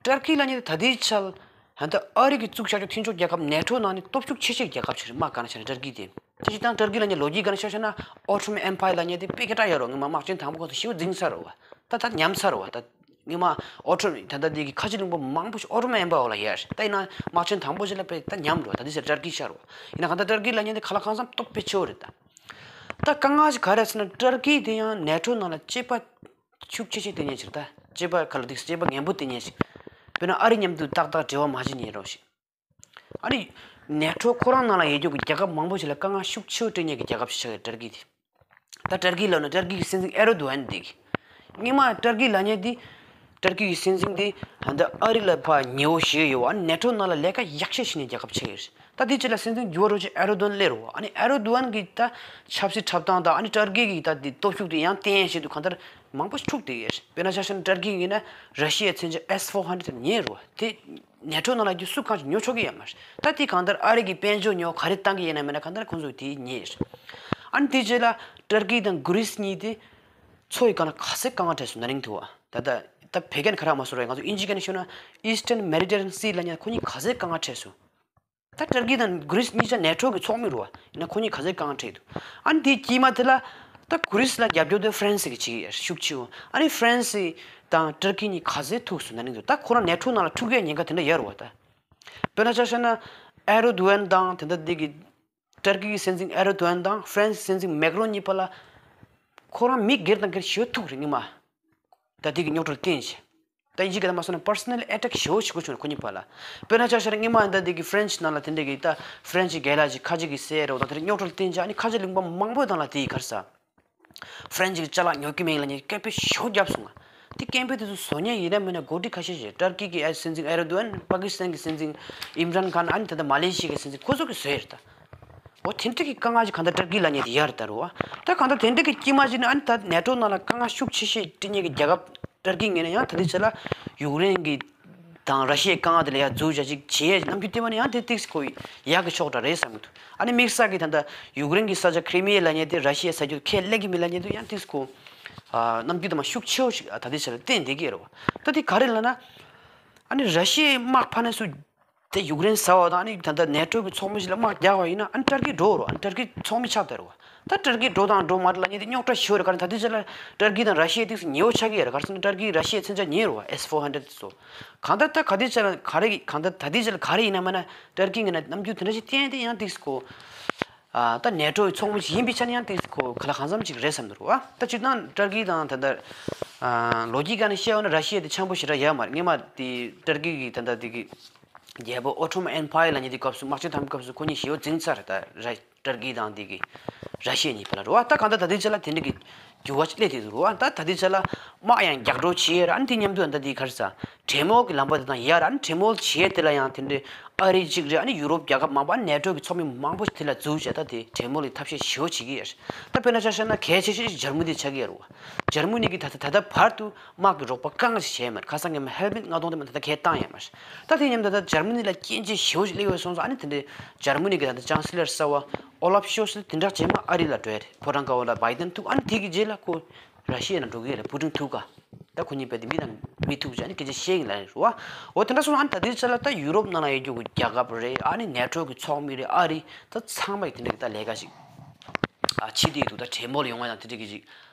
ཏར་ཀི་ལབ་མཁན་དེ་ད་ལྟའི་ཆ་ལ་ད་ལྟ་ཨ་རི་གིས་བཙུགས་བཞག་རྒྱུ་མཐུན་ཕྱོགས་རྒྱལ་ཁབ་ནེ་ཊོ་ནང་ནས་སྟོབས་ཤུགས་ཆེ་ཤོས་རྒྱལ་ཁབ་ཅིག་རེད། དམག་སྒང་ནས་ཆ་ནས་ཏར་ཀི་དེ། དེ་བཞིན་ད་ཏར་ཀི་ལབ་མཁན་ལོ་རྒྱུས་སྒང་ནས་ཆ་བཞག་ན་ཨོ་ཊོ་མན་ཨེམ་པ་ཡར་ལབ་མཁན་དེ་དཔེ་སྐད་གྲགས་ཡོད་རེད་བ། སྔོན་མ་དམག་ཆེན་དང་པོ་སྐབས་སུ་ཞེ་པོ་འཛིང་ཚར་རེད་བ། ད་ད་ཉམས་ཚར་རེད་བ། ད་སྔོན་མ་ཨོ་ཊོ་ད་ལྟ་དེ་གི་ཁ་ཆེ་གླིང་པ་མང་པོ་ཞིག་ཨོ་ཊོ་མན་ཨེམ་པ་འོག་ལ་ཡོད་རེད། ད་ཡིན་ན་དམག་ཆེན་དང་པོ་ཞིག་ལ་དཔེ་ད་ཉམས་རེད་བ། ད་དེ་ཚོ་ཏར་ཀི་ཤར་རེད་བ། ཡིན་ན་གང་ལྟར་ཏར་ཀི་ལབ་མཁན་དེ་གང་ལ་གང་འཚམ་སྟོབས་དཔེ་ཆེ་བོ་རེད་ད། ད་དཀའ་ངལ་ཞིག་ག་རེ་རེད་ཟེར་ན་ཏར་ཀི་དེ་ཡང་ནེ་ཊོ་ནང་ལ་གཅེས་པ་ཤུགས་ཆེ་ཤོས་སྟེར་མཁན་ཞིག་རེད་ད། གཅེས་པ་ག་ལ་འདུག་གཅེས་པ་ངན་པོ་སྟེར་མཁན་ཞིག། དཔེར་ན་ཨ་རི་མཉམ་དུ་ཏག་ཏག་འབྲེལ་བ་མ་བྱེད་མཁན་རོགས་ཞིག། ཨ་ནི་ནེ་ཊོ་ཁོ་རང་ནང་ལ་ཡོད་རྒྱུ་གི་རྒྱལ་ཁབ་མང་པོ་ཞིག་ལ་དཀའ་ངལ་ཤུགས་ཆེ་བོ་སྤྲད་མཁན་གྱི་རྒྱལ་ཁབ་ཞིག་ཆགས་ཡོད་ཏར་ཀི་དེ། ད་ཏར་ཀི་ལབ་ན་ཏར་ཀི་གི་སྲིད་འཛིན་ཨེར་རྡོ་ཨན་དེ་གི། སྔོན་མ་ཏར་ཀི་ལབ་མཁན་དེ། ཏར་ཀི་གི་སྲིད་འཛིན་དེ་ད་ལྟ་ཨ་རི་ལ་ཕར་ཉེ་བོ་ཞེ་ཡོད་པ། ཨ་ནི་ནེ་ཊོ་ནང་ལ་ལས་ཀ་ཡག་ཤོས་བྱེད་མཁན་རྒྱལ་ཁབ་ཆགས་ཡོད་རེད། ད་དེ་རྗེས་ལ་སྲིད་འཛིན་འགྱུར་བ་འགྲོ་རྗེས་ཨེར་རྡོ་ཨན་སླེབས་རེད་བ། ཨ་ནི་ཨེར་རྡོ་ཨན་གྱིས་ད་ཆབ་སྲིད་འཁྲབ་སྟངས་དང་ཨ་ནི་ཏར་ཀི་གི་ད་དེ་སྟོབས་ཤུགས་དེ་ཡང་བརྟན་ཡག་ཆེད་དུ་གང་ལྟར་མང་པོ་ཞིག་འཁྲུག་བསྡད་ཡོད་རེད། དཔེར་ན་ཆ་བཞག་ན་ཏར་ཀི་གིས་ན་ར་ཤི་ཡའི་མཚོན་ཆ་ཨེས་ཕོར་ཧན་ཌེཌ་ཉོས་རེད་བ། དེ་ནེ་ཊོ་ནང་ལ་རྒྱུ་སུ་གང་ཞིག་ཉོ་ཆོག་གི་ཡོད་མ་རེད། ད་དེ་གང་ལྟར་ཨ་རི་གི་དཔལ་འབྱོར་ཉོ་ག་རེ་བཏང་གི་ཡིན་ན་མིན་ན་གང་ལྟར་ཁོང་ཚོས་དེ་ཉོས་རེད། ཨ་ནི་དེ་རྗེས་ལ་ཏར་ཀི་དང་གྷི་རིས་གཉིས་དེ་མཚོ་ཡི་སྒང་ལ་ག་ཚོད་དཀའ་ངལ་འཕྲད་སོང་ན་རིང་ཐུ་བ། ད་ད་ད་བོད་སྐད་ནས་ག་རེ་མ་སོང་རེད། ང་ཚོ་དབྱིན་ཇི་སྐད་ནས་ཤོད་ན་Eastern Mediterranean Sea ལབ་མཁན་ཁོ་གཉིས་ག་ཚོད་དཀའ་ངལ་འཕྲད་སོང་། ད་ཏར་ཀི་དང་གྷི་རིས་གཉིས་ཆ་ནེ་ཊོ་གི་ཚོགས་མི་རེད་བ། ཡིན་ན་ཁོ་གཉིས་ག་ཚོད་དཀའ་ངལ་འཕྲད་འདུག། ཨ་ནི་དེའི་དཀྱིལ་མ་དེ་ལ་ད་གྷི་རིས་ལ་རྒྱབ་སྐྱོར་དེ་ཧྥ་རན་སི་གིས་བྱེད་ཀྱི་ཡོད་ཤུགས་ཆེ་བོ། ཨ་ནི་ཧྥ་རན་སི་དང་ཏར་ཀི་གཉིས་ག་ཚོད་ཐུག་སོང་ན་རིང་འདུག། ད་ཁོ་རང་ནེ་ཊོ་ནང་ལ་འཁྲུག་གི་ཉེན་ཁ་དེ་འདྲ་ཡོད་རེད་བ་ད། དཔེར་ན་ཆ་བཞག་ན་ཨེར་རྡོ་ཨན་དང་དེ་འདྲ་དེ་གི་ཏར་ཀི་གི་སྲིད་འཛིན་ཨེར་རྡོ་ཨན་དང་ཧྥ་རན་སི་སྲིད་འཛིན་མེག་རོན་གཉིས་བར་ལ་ཁོ་རང་མི་སྒེར་དང་སྒེར་ཞེ་པོ་ཐུག་རེད་སྔོན་མ། ད་དེ་གི་རྙོག་དྲ་བརྟེན་བྱས། ད་ཡིན་གཅིག་གི་ད་མ་སོང་ན་པར་སོ་ནལ་ཨེ་ཊེག་ཞེ་པོ་བྱེད་དགོས་བྱུང་ཁོ་གཉིས་བར་ལ། དཔེར་ན་ཆ་བཞག་ན་སྔོན་མ་ད་དེ་གི་ཧྥ་རན་སི་ནང་ལ་དེ་འདྲ་གི་ད་ཧྥ་རན་སི་རྒན་ལགས་ཀྱིས་ཁ་ཆེ་གི་ཟེར་རོགས་དང་དེ་རིང་རྙོག་དྲ་བརྟེན་བྱས། ཨ་ནི་ཁ་ཆེ་གླིང་པ་མང་པོ་དང་ལ་དེ་ཡི་གར་ས། ཧྥ་རན་སི་གི་ཅ་ལག་ཉོ་གི་མེད་ལབ་ནས་སྐད་འབོད་ཞེ་པོ་བརྒྱབ་སོང་ང་། དེ་སྐད་འབོད་དེ་ཚོ་བཟོ་མཁན་ཡིན་ན་མིན་ན་འགོ་ཁྲིད་ཁ་ཤས་ཤིག་ཏར་ཀི་གི་ཨ་སྲིད་འཛིན་ཨེར་རྡོ་ཨན། པ་ཀི་སི་ཐན་གི་སྲིད་འཛིན་ཨིམ་རན་ཁཱན། ཨ་ནི་ད་ལྟ་མ་ལེ་ཤི་ཡ་གི་སྲིད་འཛིན་ཁོ་ཚོ་གིས་བཟོས་རེད་ད། འོ་དེ་འདྲ་གི་དཀའ་ངལ་ཞིག་གང་ལྟར་ཏར་ཀི་ལབ་མཁན་དེ་ཡོད་རེད་ད་རེད་བ། ད་གང་ལྟར་དེ་འདྲ་གི་དཀྱིལ་མ་ཞིག་ནས་ཨ་ནི་ད་ནེ་ཊོ་ནང་ལ་དཀའ་ངལ་ཤུགས་ཆེ་ཤོས་སྤྲད་མཁན་གྱི་རྒྱལ་ཁབ་ཏར་ཀི་ངོས་ནས་ཡང་ད་ལྟའི་ཆ་ལ་ཡུཀ་རེན་གྱི་དང་ར་ཤི་ཡའི་དཀའ་ངལ་དེ་ལ་ཡང་འཛུལ་བྱ་ཞིག་བྱེད་ཡས་རྣམ་འགྱུར་བསྟན་པ་ནི་ཡང་དེ་ཏིག་སི་ཁོ་ཡག་གི་ཕྱོགས་འདྲ་རེད་བསམ་གྱི་འདུག། ཨ་ནི་དམིགས་བསལ་གྱི་ད་ལྟ་ཡུཀ་རེན་གྱི་ས་ཆ་ཁི་རི་མི་ཡ་ལབ་མཁན་དེ་ར་ཤི་ཡའི་ས་ཁུལ་ཁས་ལེན་གྱི་མིན་ལབ་མཁན་དེ་ཡང་ཏིག་སི་ཁོ་ཨ་རྣམ་འགྱུར་དུ་མ་ཤུགས་ཆེ་བོ་ཞིག་ད་ལྟའི་ཆ་ལ་བསྟན་བསྡད་ཀྱི་ཡོད་རེད་བ། ད་དེ་ག་རེ་ལབ་ན། ཨ་ནི་ར་ཤི་ཡའི་དམག་ཕ་ནས་སུ། དེ་ཡུཀ་རེན་ཟ་བ་དང་། ཨ་ནི་ད་ལྟ་ནེ་ཊོ་གི་ཚོགས་མི་ཞིག་ལ་དམག་རྒྱག་པ་ཡིན་ན་ཨ་ནི་ཏར་ཀི་འགྲོ་རོ། ཨ་ནི་ཏར་ཀི་ཚོགས་མི་ཆགས་བསྡད་རོ། ད་ཏར་ཀི་འགྲོ་དང་འགྲོ་མ་འགྲོ་ལབ་མཁན་དེ་རྙོག་དྲ་ཞེ་པོ་རེད། ག་རེ་ད་ལྟའི་ཆ་ལ་ཏར་ཀི་དང་ར་ཤི་ཡ་ཏིག་སེ་ཉེ་བོ་ཆགས་ཀྱི་ཡོད་རེད། ག་རེ་ཟེར་ན་ཏར་ཀི་ར་ཤི་ཡའི་མཚོན་ཆ་ཉོས་རོ། ཨེས་ཕོར་ཧན་ཌེཌ་ཚོ། གང་ལྟར་ད་ག་དུས་ཆ་ལ་ག་རེ་གང་ལྟར་ད་ལྟའི་ཆ་ལ་ག་རེ་ཡིན་ན་མིན་ན་ཏར་ཀི་ངོས་ནས་རྣམ་འགྱུར་དེ་འདྲ་ཞིག་བསྟན་དེ་ཡང་ཏིག་སེ་ཁོ། ཨ་ད་ནེ་ཊོ་ཡི་ཚོགས་མི་ཞིག་ཡིན་པའི་ཆ་ནས་ཡང་ཏིག་སེ་ཁོ་གང་ལ་གང་འཚམ་ཞིག་རེད་བསམ་འདུག་རོ། ཨ་ད་སྤྱིར་བཏང་ཏར་ཀི་དང་ད་ལྟ་ཨ་ལོ་རྒྱུས་སྒང་ནས་བཤད་ཡོང་ན་ར་ཤི་ཡ་དེ་འཆམ་པོ་ཞེ་དྲག་ཡོད་མ་རེད། སྔོན་མ་དེ་ཏར་ཀི་གི་ད་ལྟ་དེ་གི་ རྒྱལ་པོ་ཨོ་ཊོ་མན་ཨེམ་པ་ཡར་ལབ་མཁན་དེ་སྐབས་སུ་དམག་ཆེན་ཐེངས་སྐབས་སུ་ཁོ་གཉིས་ཞེ་པོ་འཛིང་ཚར། ད་ར་ཏར་ཀི་དང་དེ་གི་ར་ཤི་ཡ་གཉིས་བར་ལ་རེད་བ། ད་གང་ལྟར་ད་ལྟའི་ཆ་ལ་དེ་འདྲ་གི་འགྱུར་བ་ཞིག་སླེབས་བསྡད་འདུག་རེད་བ། ད་ད་ལྟའི་ཆ་ལ་དམག་ཡང་རྒྱག་འགྲོ་བྱེད་ཡ་རེད། ཨ་ནི་དེ་མཉམ་དུ་ད་ལྟའི་ག་རེ་ཟ་གྲོས་མོལ་གྱི་ལམ་པ་དེ་དང་ཡར་ཨ་ནི་གྲོས་མོལ་བྱེད་ཡ་དེ་ལ་ཡང་དེ་འདྲའི་ཨ་རི་གཅིག་རེད། ཨ་ནི་ཡུ་རོབ་རྒྱལ་ཁབ་མང་པོ་ཨ་ནི་ནེ་ཊོ་གི་ཚོགས་མི་མང་པོ་ཞིག་དེ་ལ་འཛུལ་བྱས་ད་དེ་གྲོས་མོལ་གྱི་ཐབས་ཤེས་ཞེ་པོ་བྱེད་ཀྱི་ཡོད་རེད། ད་དཔེར་ན་ཆ་བཞག་ན་གལ་ཆེ་ཤོས་ཤིག་འཇར་མ་ནི་ཆགས་ཀྱི་ཡོད་རེད་བ། འཇར་མ་ནི་གིས་ད་ད་ད་ལྟ་བར་དུ་དམག་གི་རོགས་པ་གང་ཞིག་བྱས་མ་རེད། ཁ་སང་ཉི་མ་ཧེལ་མེད་ལྔ་སྟོང་དེ་མ་ད་ལྟ་ཁས་བཏང་ཡོད་མ་རེད། ད་དེ་མཉམ་དུ་ད་འཇར་མ་ནི་ལ་སྐྱོན་བརྗོད་ཞེ་པོ་ཞིག་སླེབས་ཡོད་སོང་ཙང་ཨ་ནི་དེ་འདྲའི་འཇར་མ་ནི་གི་ད་ལྟ་ཅང་སི་ལར་གསར་བ་ཨོ་ལབ་ཤོལ་ཚ་དེ་འདྲ་རྗེས་མ་ཨ་རི་ལ་འགྲོ་ཡ་རེད། ཕོ་བྲང་དཀར་པོ་ལ་བྷའི་ཌེན་ཐུག་ཨ་ནི་དེ་གི་རྗེས་ལ་ཁོ་ར་ཤི་ཡ་ནང་འགྲོ་གི་ཡོད་རེད། ཕུ་ཊིན་ཐུག་ག་ད་ཁོ་གཉིས་རྦད་དེ་མི་དང་མི་ཐུག་བྱས་ནས་སྐད་ཆ་བཤད་ཀྱི་ལ་རེད་བ། འོ་དེ་འདྲ་སོང་ཨ་ནི་ད་ལྟའི་ཆ་ལ་ད་ཡུ་རོབ་ནང་ལ་ཡོད་རྒྱུ་གི་རྒྱལ་ཁབ་རེད། ཨ་ནི་ནེ་ཊོ་གི་ཚོགས་མི་རེད། ཨ་རི་ད་ཚང་མ་ཡི་དེ་འདྲ་གི་ད་ལས་ཀ་ཞིག་ཨ་བྱེད་བསྡད་འདུག་ད་གྲོས་མོལ་ཡོང་བ་དང་དེ་འདྲ་གི་ཞིག་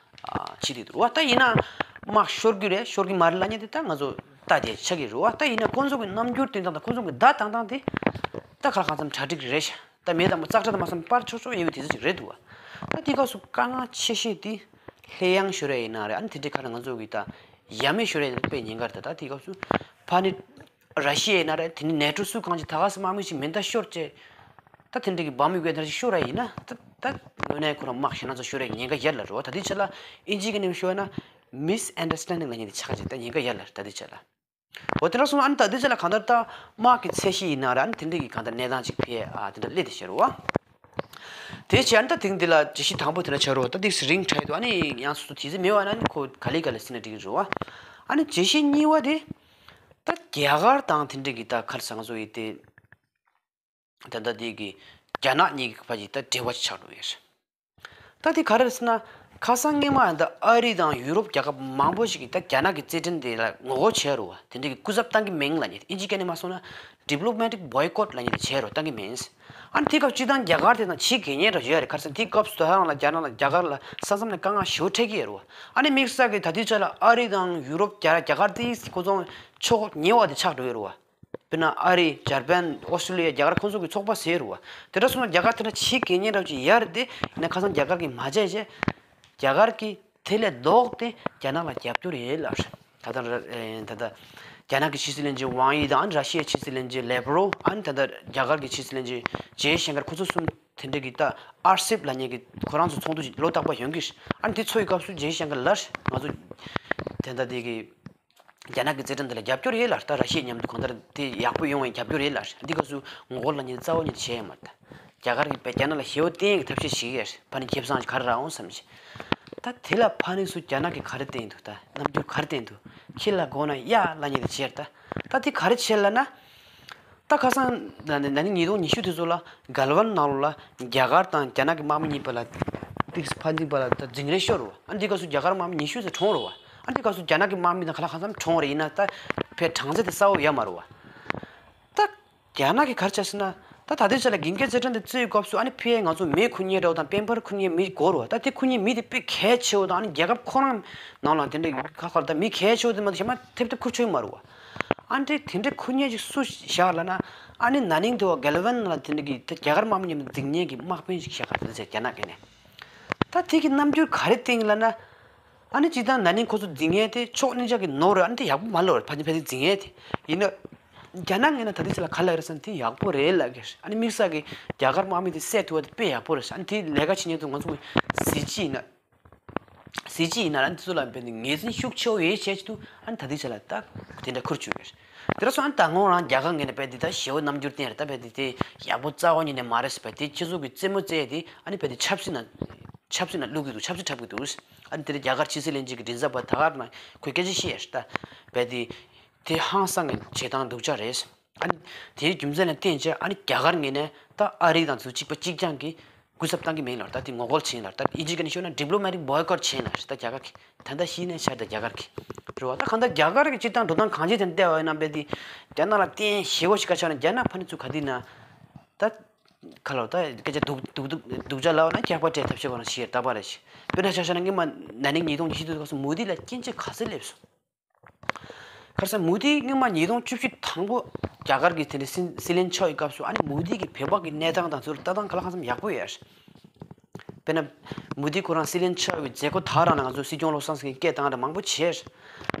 ཨ་བྱེད་བསྡད་འདུག་རེད་བ། ད་ཡིན་ན་དམག་ཤོར་རྒྱུ་རེད་ཤོར་གི་མ་རེད་ལབ་མཁན་དེ་ད་ང་ཚོ་ལྟ་བསྡད་ཆགས་ཀྱི་རེད་བ། ད་ཡིན་ན་ཁོང་ཚོ་གི་རྣམ་འགྱུར་སྟོན་སྟངས་དང་ཁོང་ཚོ་གི་བརྡ་བཏང་སྟངས་དེ་ད་ཁ་ལ་གང་འཚམ་གྲ་སྒྲིག་རེད་ཤག་ད་མེད་དང་མ་ཙག་སྒྲ་དང་མ་སམ་པར་ཆོག་ཆོག་ཡོད་པའི་དུས་ཚོད་ཅིག་རེད་འདུག་བ། ད་དེ་སྐབས་སུ་དཀའ་ངལ་ཆེ་ཤོས་དེ་ལྷོད་ཡངས་ཤོར་ཡ་ཡིན་ན་རེད། ཨ་ནི་དེ་འདྲའི་ཁ་ལ་ང་ཚོ་གི་ད་ཡ་མེད་ཤོར་ཡ་དེ་དཔེ་ཉེན་ཁ་རེད། ད་ད་དེ་སྐབས་སུ་ཕ་ནི་ར་ཤི་ཡ་ཡིན་ན་རེད། དེ་ནི་ནེ་ཊོ་སུ་གང་ཅིག་ད་ག་སེ་དམག་མི་ཞིག་མེ་མདའ་ཤོར་བྱས་ད་དེ་འདྲ་གི་འབའ་མི་དགོས་ད་ཞིག་ཤོར་ར་ཡིན་ན་ད་ད་དངོས་གནས་ཁོ་རང་དམག་ཞེ་ན་ཚོ་ཤོར་ཡ་ཉེན་ཁ་ཡོད་ལ་རེད་བ། ད་དེ་ཆ་ལ་ཨིན་ཇི་གི་ནས་ཤོར་ན་མིས་ཨན་ཌར་སི་ཊན་ཌིང་ལབ་མཁན་དེ་ཆགས་ཀྱི་ད་ཉེན་ཁ་ཡོད་ལ་རེད། ད་དེ་ཆ་ལ། འོ་དེ་འདྲ་སོང་ཨ་ནི་ད་དེ་ཆ་ལ་གང་ལྟར་ད་དམག་གི་ཚད་གཞི་ཡིན་ན་ར་ཨ་ནི་དེ་འདྲ་གི་གང་ལྟར་གནས་སྟངས་ཅིག་ཕེ་ཨ་དེ་འདྲ་སླེབས་དེ་ཤར་བ། དེ་བྱས་ཨ་ནི་ད་དེང་འདི་ལ་བརྗོད་གཞི་དང་པོ་དེ་འདྲ་ཆགས་རོགས། ད་དེ་རིང་ཁྲལ་དུ་ཨ་ནི་ཡང་སོ་སོ་དེ་ཚོ་མེད་བ་ན་ཨ་ནི་ཁོ་ག་ལེ་ག་ལེ་སེ་ན་འགྲིག་གི་རེད་བ། ཨ་ནི་བརྗོད་གཞི་གཉིས་པ་དེ་ད་རྒྱ་གར་དང་དེ་འདྲ་གི་ད་ཁར་སང་བཟོ་ཡི་དེ་ད་ད་དེ་གི་རྒྱ་ནག་གཉིས་ཀྱི་བར་གྱི་ད་འབྲེལ་བ་ཅིག་ཆགས་འགྲོ་ཡོད་རེད། ད་དེ་ག་རེ་རེད་ཟེར་ན། ཁ་སང་སྔོན་མ་ད་ཨ་རི་དང་ཡུ་རོབ་རྒྱལ་ཁབ་མང་པོ་ཞིག་གིས་ད་རྒྱ་ནག་གི་རྩེད་འགྲན་དེ་ལ་ངོ་རྒོལ་བྱས་རུ་བ་དེ་འདྲ་གི་སྐུ་ཚབ་བཏང་གི་མིན་ལབ་ནས་ཨིན་ཇི་སྐད་ནས་མ་སོང་ན་diplomatic boycott་ལབ་ནས་དེ་བྱས་རུ་བཏང་གི་མིན། ཨ་ནི་དེ་སྐབས་སྤྱི་བཏང་རྒྱ་གར་དེ་དང་ཕྱི་རྒྱལ་ཉེ་རུ་ཡོད་རེད། ག་རེ་ཟེར་ན་དེ་སྐབས་སུ་ད་རང་ལ་རྒྱ་ནག་ལ་རྒྱ་གར་ལ་ས་མཚམས་ནས་དཀའ་ངལ་ཞེ་པོ་འཕྲད་ཀྱི་ཡོད་རུ་བ། ཨ་ནི་དམིགས་བསལ་གྱི་ད་དུས་ཚོད་ལ་ཨ་རི་དང་ཡུ་རོབ་རྒྱ་རྒྱ་གར་དེ་ཁོ་ཚོ་ཕྱོགས་ཉེ་བ་དེ་ཆགས་འགྲོ་ཡོད་རུ་བ། དཔེར་ན་ཨ་རི་འཇར་པན་ཨོ་སི་ཀྲི་ལི་ཡ་རྒྱ་གར་ཁོང་ཚོ་གི་ཚོགས་པ་ཟེར་རུ་བ། དེ་འདྲ་སོང་ན་རྒྱ་གར་དེ་འདྲ་ཕྱི་རྒྱལ་ཉེ་རབས་ཅིག་ཡར་དེ་ཡིན་ན་ཁ་སང་རྒྱ་གར་གྱིས་མ་བྱས་བྱས། རྒྱ་གར་གྱིས་དེ་ལས་ལྡོག་སྟེ་རྒྱ་ནག་ལ་རྒྱབ་སྐྱོར་ཡོད་ལབ་རེད། ད་ལྟ་ཨེ་ད་ལྟ་རྒྱ་ནག་གི་ཕྱི་སྲིད་བློན་ཆེན་ཝང་ཡི་དང་ར་ཤི་ཡའི་ཕྱི་སྲིད་བློན་ཆེན་ལེབ་རོ་ཨ་ནི་ད་ལྟ་རྒྱ་གར་གྱི་ཕྱི་སྲིད་བློན་ཆེན་ཇེ་ཤང་ཀར་ཁོ་ཚོ་གསུམ་དེ་འདྲ་གི་ད་ཨར་སེབ་ལབ་མཁན་གྱི་ཁོ་རང་ཚོ་ཚོགས་འདུ་ཞིག་ལོ་རྟག་པར་ཡོང་གི་རེད། ཨ་ནི་དེ་ཚོ་ཡི་སྐབས་སུ་ཇེ་ཤང་ཀར་ལབ་རེད། ང་ཚོ་དེ་ད་ལྟ་དེ་གི་རྒྱ་ནག་གི་རྩེད་འགྲན་འདི་ལ་རྒྱབ་སྐྱོར་ཡོད་ལ། ད་ར་ཤི་ཡ་མཉམ་དུ་གང་ལྟར་དེ་ཡག་པོ་ཡོང་བའི་རྒྱབ་སྐྱོར་ཡོད་ལ། འདི་སྐབས་སུ་ངོ་རྒོལ་ལབ་མཁན་རྩ་བ་ཉིད་དུ་བྱས་ཡོད་མ་རེད། རྒྱ་གར་གྱིས་དཔེ་རྒྱ་ནག་ལ་ཞེ་པོ་བརྟེན་གྱི་ཐབས་ཤེས་ཤིག་ཡོད་རེད། ཕ་ནི་ཁེ་བཟང་ཞིག་ག་རེ་རག་འོང་བསམ་གྱི། ད་དེ་ལ་ཕ་ནི་སུ་རྒྱ་ནག་གིས་ག་རེ་བསྟན་འདུག་ད་རྣམ་འགྱུར་ག་རེ་བསྟན་འདུག་ཁྱེད་ལ་དགོས་ན་ཡ་ལབ་མཁན་དེ་བྱས་རེད། ད་ད་དེ་ག་རེ་བྱས་ལབ་ན། ད་ཁ་སང་ན་ན་ནིང་ཉིས་སྟོང་ཉི་ཤུ་དེ་ཚོ་ལ་གལ་ཝན་ནང་ལོགས་ལ་རྒྱ་གར་དང་རྒྱ་ནག་གི་དམག་མི་གཉིས་བར་ལ་ཏིག་ཕན་ཚུན་བར་ལ་ད་འཛིང་རེས་ཤོར་བ། ཨ་འདི་སྐབས་སུ་རྒྱ་གར་དམག་མི་ཉི་ཤུ་ཙམ་གྲོངས་རེད་བ། ཨ་འདི་སྐབས་སུ་རྒྱ་ནག་གི་དམག་མི་དང་ཁ་ལག་གང་འཚམ་གྲོངས་རེད། ཡིན་ན་ད་ཕའི་གྲངས་ཚད་དེ་གསལ་པོ་ཡོད་མ་རེད་བ། ད་རྒྱ་ནག་གིས་ག་རེ་བྱས་ཟེར་ན། ད་ད་ལྟའི་ཆ་ལ་དགུན་ཁའི་རྩེད་འགྲན་དེ་རྩེ་བའི་སྐབས་སུ་ཨ་ནི་ཕའི་ང་ཚོ་མེ་འཁུར་མཁན་འདྲ་བོ་དང་དཔལ་འབར་འཁུར་མཁན་མི་དགོས་རེད་བ། ད་དེ་འཁུར་མཁན་མི་དེ་དཔེ་གལ་ཆེ་བོ་དང་ཨ་ནི་རྒྱལ་ཁབ་ཁོ་རང་ནང་ལ་དེ་འདྲ་ཁ་ཁར་ད་མི་གལ་ཆེ་བོ་དེ་མ་གཏོགས་གཞན་མ་ཐེབས་ཐེབས་འཁུར་ཆོག་གི་མ་རེད་བ། ཨ་འདྲའི་དེ་འདྲའི་འཁུར་མཁན་ཅིག་སུ་བཞག་ལབ་ན། ཨ་ནི་ན་ནིང་དུ་བ་གལ་ཝན་ལ་དེ་འདྲ་གི་ད་རྒྱ་གར་དམག་མི་མཉམ་དུ་འཛིང་མཁན་གྱི་དམག་དཔོན་ཅིག་བཞག་ག་དེ་ཚེ་རྒྱ་ནག་གི་ནས། ད་དེ་གི་རྣམ་འགྱུར་ག་རེ་བསྟན་ལབ་ན། ཨ་ནི་སྤྱིར་བཏང་ན་ནིང་ཁོ་ཚོ་འཛིང་མཁན་དེ་ཕྱོགས་གཉིས་ཆ་གི་ནོར་རེད། ཨ་ནི་དེ་ཡག་པོ་མ་ལོ་རེད། ཕ་ནི་ཕ་ནི་འཛིང་མཁན་དེ་ཡིན་ན། རྒྱ་ནག་ངོས་ན་ད་དེ་ཚེ་ལ་ག་ལ་རེད་ཟེར་ན་དེ་ཡག་པོ་རེད་ལབ་གི་རེད། ཨ་ནི་དམིགས་བསལ་གི་རྒྱ་གར་དམག་མི་དེ་བསད་ཐུབ་པ་དེ་དཔེ་ཡག་པོ་རེད། ཨ་ནི་དེ་ལས་ཀ་བྱེད་མཁན་ཚོ་ང་ཚོ་གི་གཟི་བརྗིད་ཡིན་ན། གཟི་བརྗིད་ཡིན་ན་རང་འདི་ཚོ་ལ་དཔེ་འདི་ངོས་འཛིན་ཤུགས་ཆེ་བོ་ཡོད་བྱས་ཀྱི་འདུག་ཨ་ནི་ད་ལྟའི་ཆ་ལ་ད་དེ་འདྲ་ཁུར་བཅུག་ཡོད་རེད། དེ་འདྲ་སོང་ཨ་ནི་ད་ངོ་རང་རྒྱ་གར་ངོས་ནས་དཔེ་འདི་ད་ཞེ་པོ་རྣམ་འགྱུར་བསྟན་རེད། ད་དཔེ་འདི་དེ་ཡག་པོ་རྩ་བ་ཉིད་ནས་མ་རེད་ཟེར། དཔེ་དེ་ཁྱེད་ཚོ་གི་རྩེད་མོ་རྩེ་དེ་ཨ་ནི་དཔེ་འདི་ཆབ་སྲིད་ནང་ཆབ་སྲིད་ནང་བླུག་གི་འདུག་ཆབ་སྲིད་འཁྲབ་གི་འདུག་ཨ་ནི་དེ་རིང་རྒྱ་གར་ཕྱི་སྲིད་བློན་ཆེན་གྱི་མགྲིན་ཚབ་པ་ད་གར་ནང་ཁོས་སྐད་ཆ་བཤད་རེད། ད་དཔེ་འདི་དེ་ཧང་སང་གི་བྱེད་སྟངས་སྡུག་ཅག་རེད། ཨ་ནི་དེའི་རྒྱུ་མཚན་ལ་བརྟེན་བྱས་ཨ་ནི་རྒྱ་གར་ངོས་ནས་ད་ཨ་རི་དང་ཚུར་གཅིག་པ་གཅིག་རྐྱང་གི་སྐུ་ཚབ་བཏང་གི་མིན་ལ། ད་དེ་ངོ་རྒོལ་བྱེད་ལ། ད་ཨིན་ཇི་སྐད་ནས་ཤོད་ན་diplomatic boycott་བྱེད་ལ། ད་རྒྱ་གར་གི་ད་ལྟ་ཤི་ནས་ཆར་ད་རྒྱ་གར་གི་རེད་བ། ད་གང་ལྟར་རྒྱ་གར་གི་སྤྱིར་བཏང་འགྲོ་སྟངས་གང་ཅི་དེ་བལྟས་པ་ཡིན་ན་དཔེ་དེ་རྒྱ་ནག་ལ་བརྟེན་ཞེ་པོ་ཞིག་ག་ཆགས་ན་རྒྱ་ནག་ཕ་ནི་ཚུར་ག་དུས་ན་ད་ག་ལ་ད་སྐད་ཆ་སྡུག་སྡུག་སྡུག་སྡུག་ཅག་ལབ་ན་སྐྱག་པ་སྤྲད་ཐབས་ཤེས་ཁོ་རང་ཤི་ཡར་ད་པ་རེད་ཤི། དཔེར་ན་ཆ་བཞག་ན་སྔོན་མ་ན་ནིང་ཉིས་སྟོང་ཉི་ཤུ་དུས་སྐབས་སུ་མོ་དི་ལ་སྐྱོན་བརྗོད་ག་ཚོད་སླེབས་སོང་། ཁར་སང་མོ་དི་སྔོན་མ་ཉིས་སྟོང་བཅུ་བཞི་དང་པོ་རྒྱ་གར་གྱི་དེ་འདྲའི་སྲིད་སྲིད་བློན་ཆགས་ཡི་སྐབས་སུ་ཨ་ནི་མོ་དི་གི་བོད་པ་གི་གནས་སྟངས་དང་ཚུར་ལྟ་སྟངས་ག་ལ་གང་འཚམ་ཡག་པོ་ཡོད་རེད། དཔེར་ན། མོ་དི་ཁོ་རང་སྲིད་བློན་ཆགས་པའི་མཛད་སྒོ་དག་རང་ལ་ང་ཚོ་སྲིད་སྐྱོང་བློ་བཟང་སེང་གེ་སྐད་བཏང་རེད་མང་པོ་བྱས།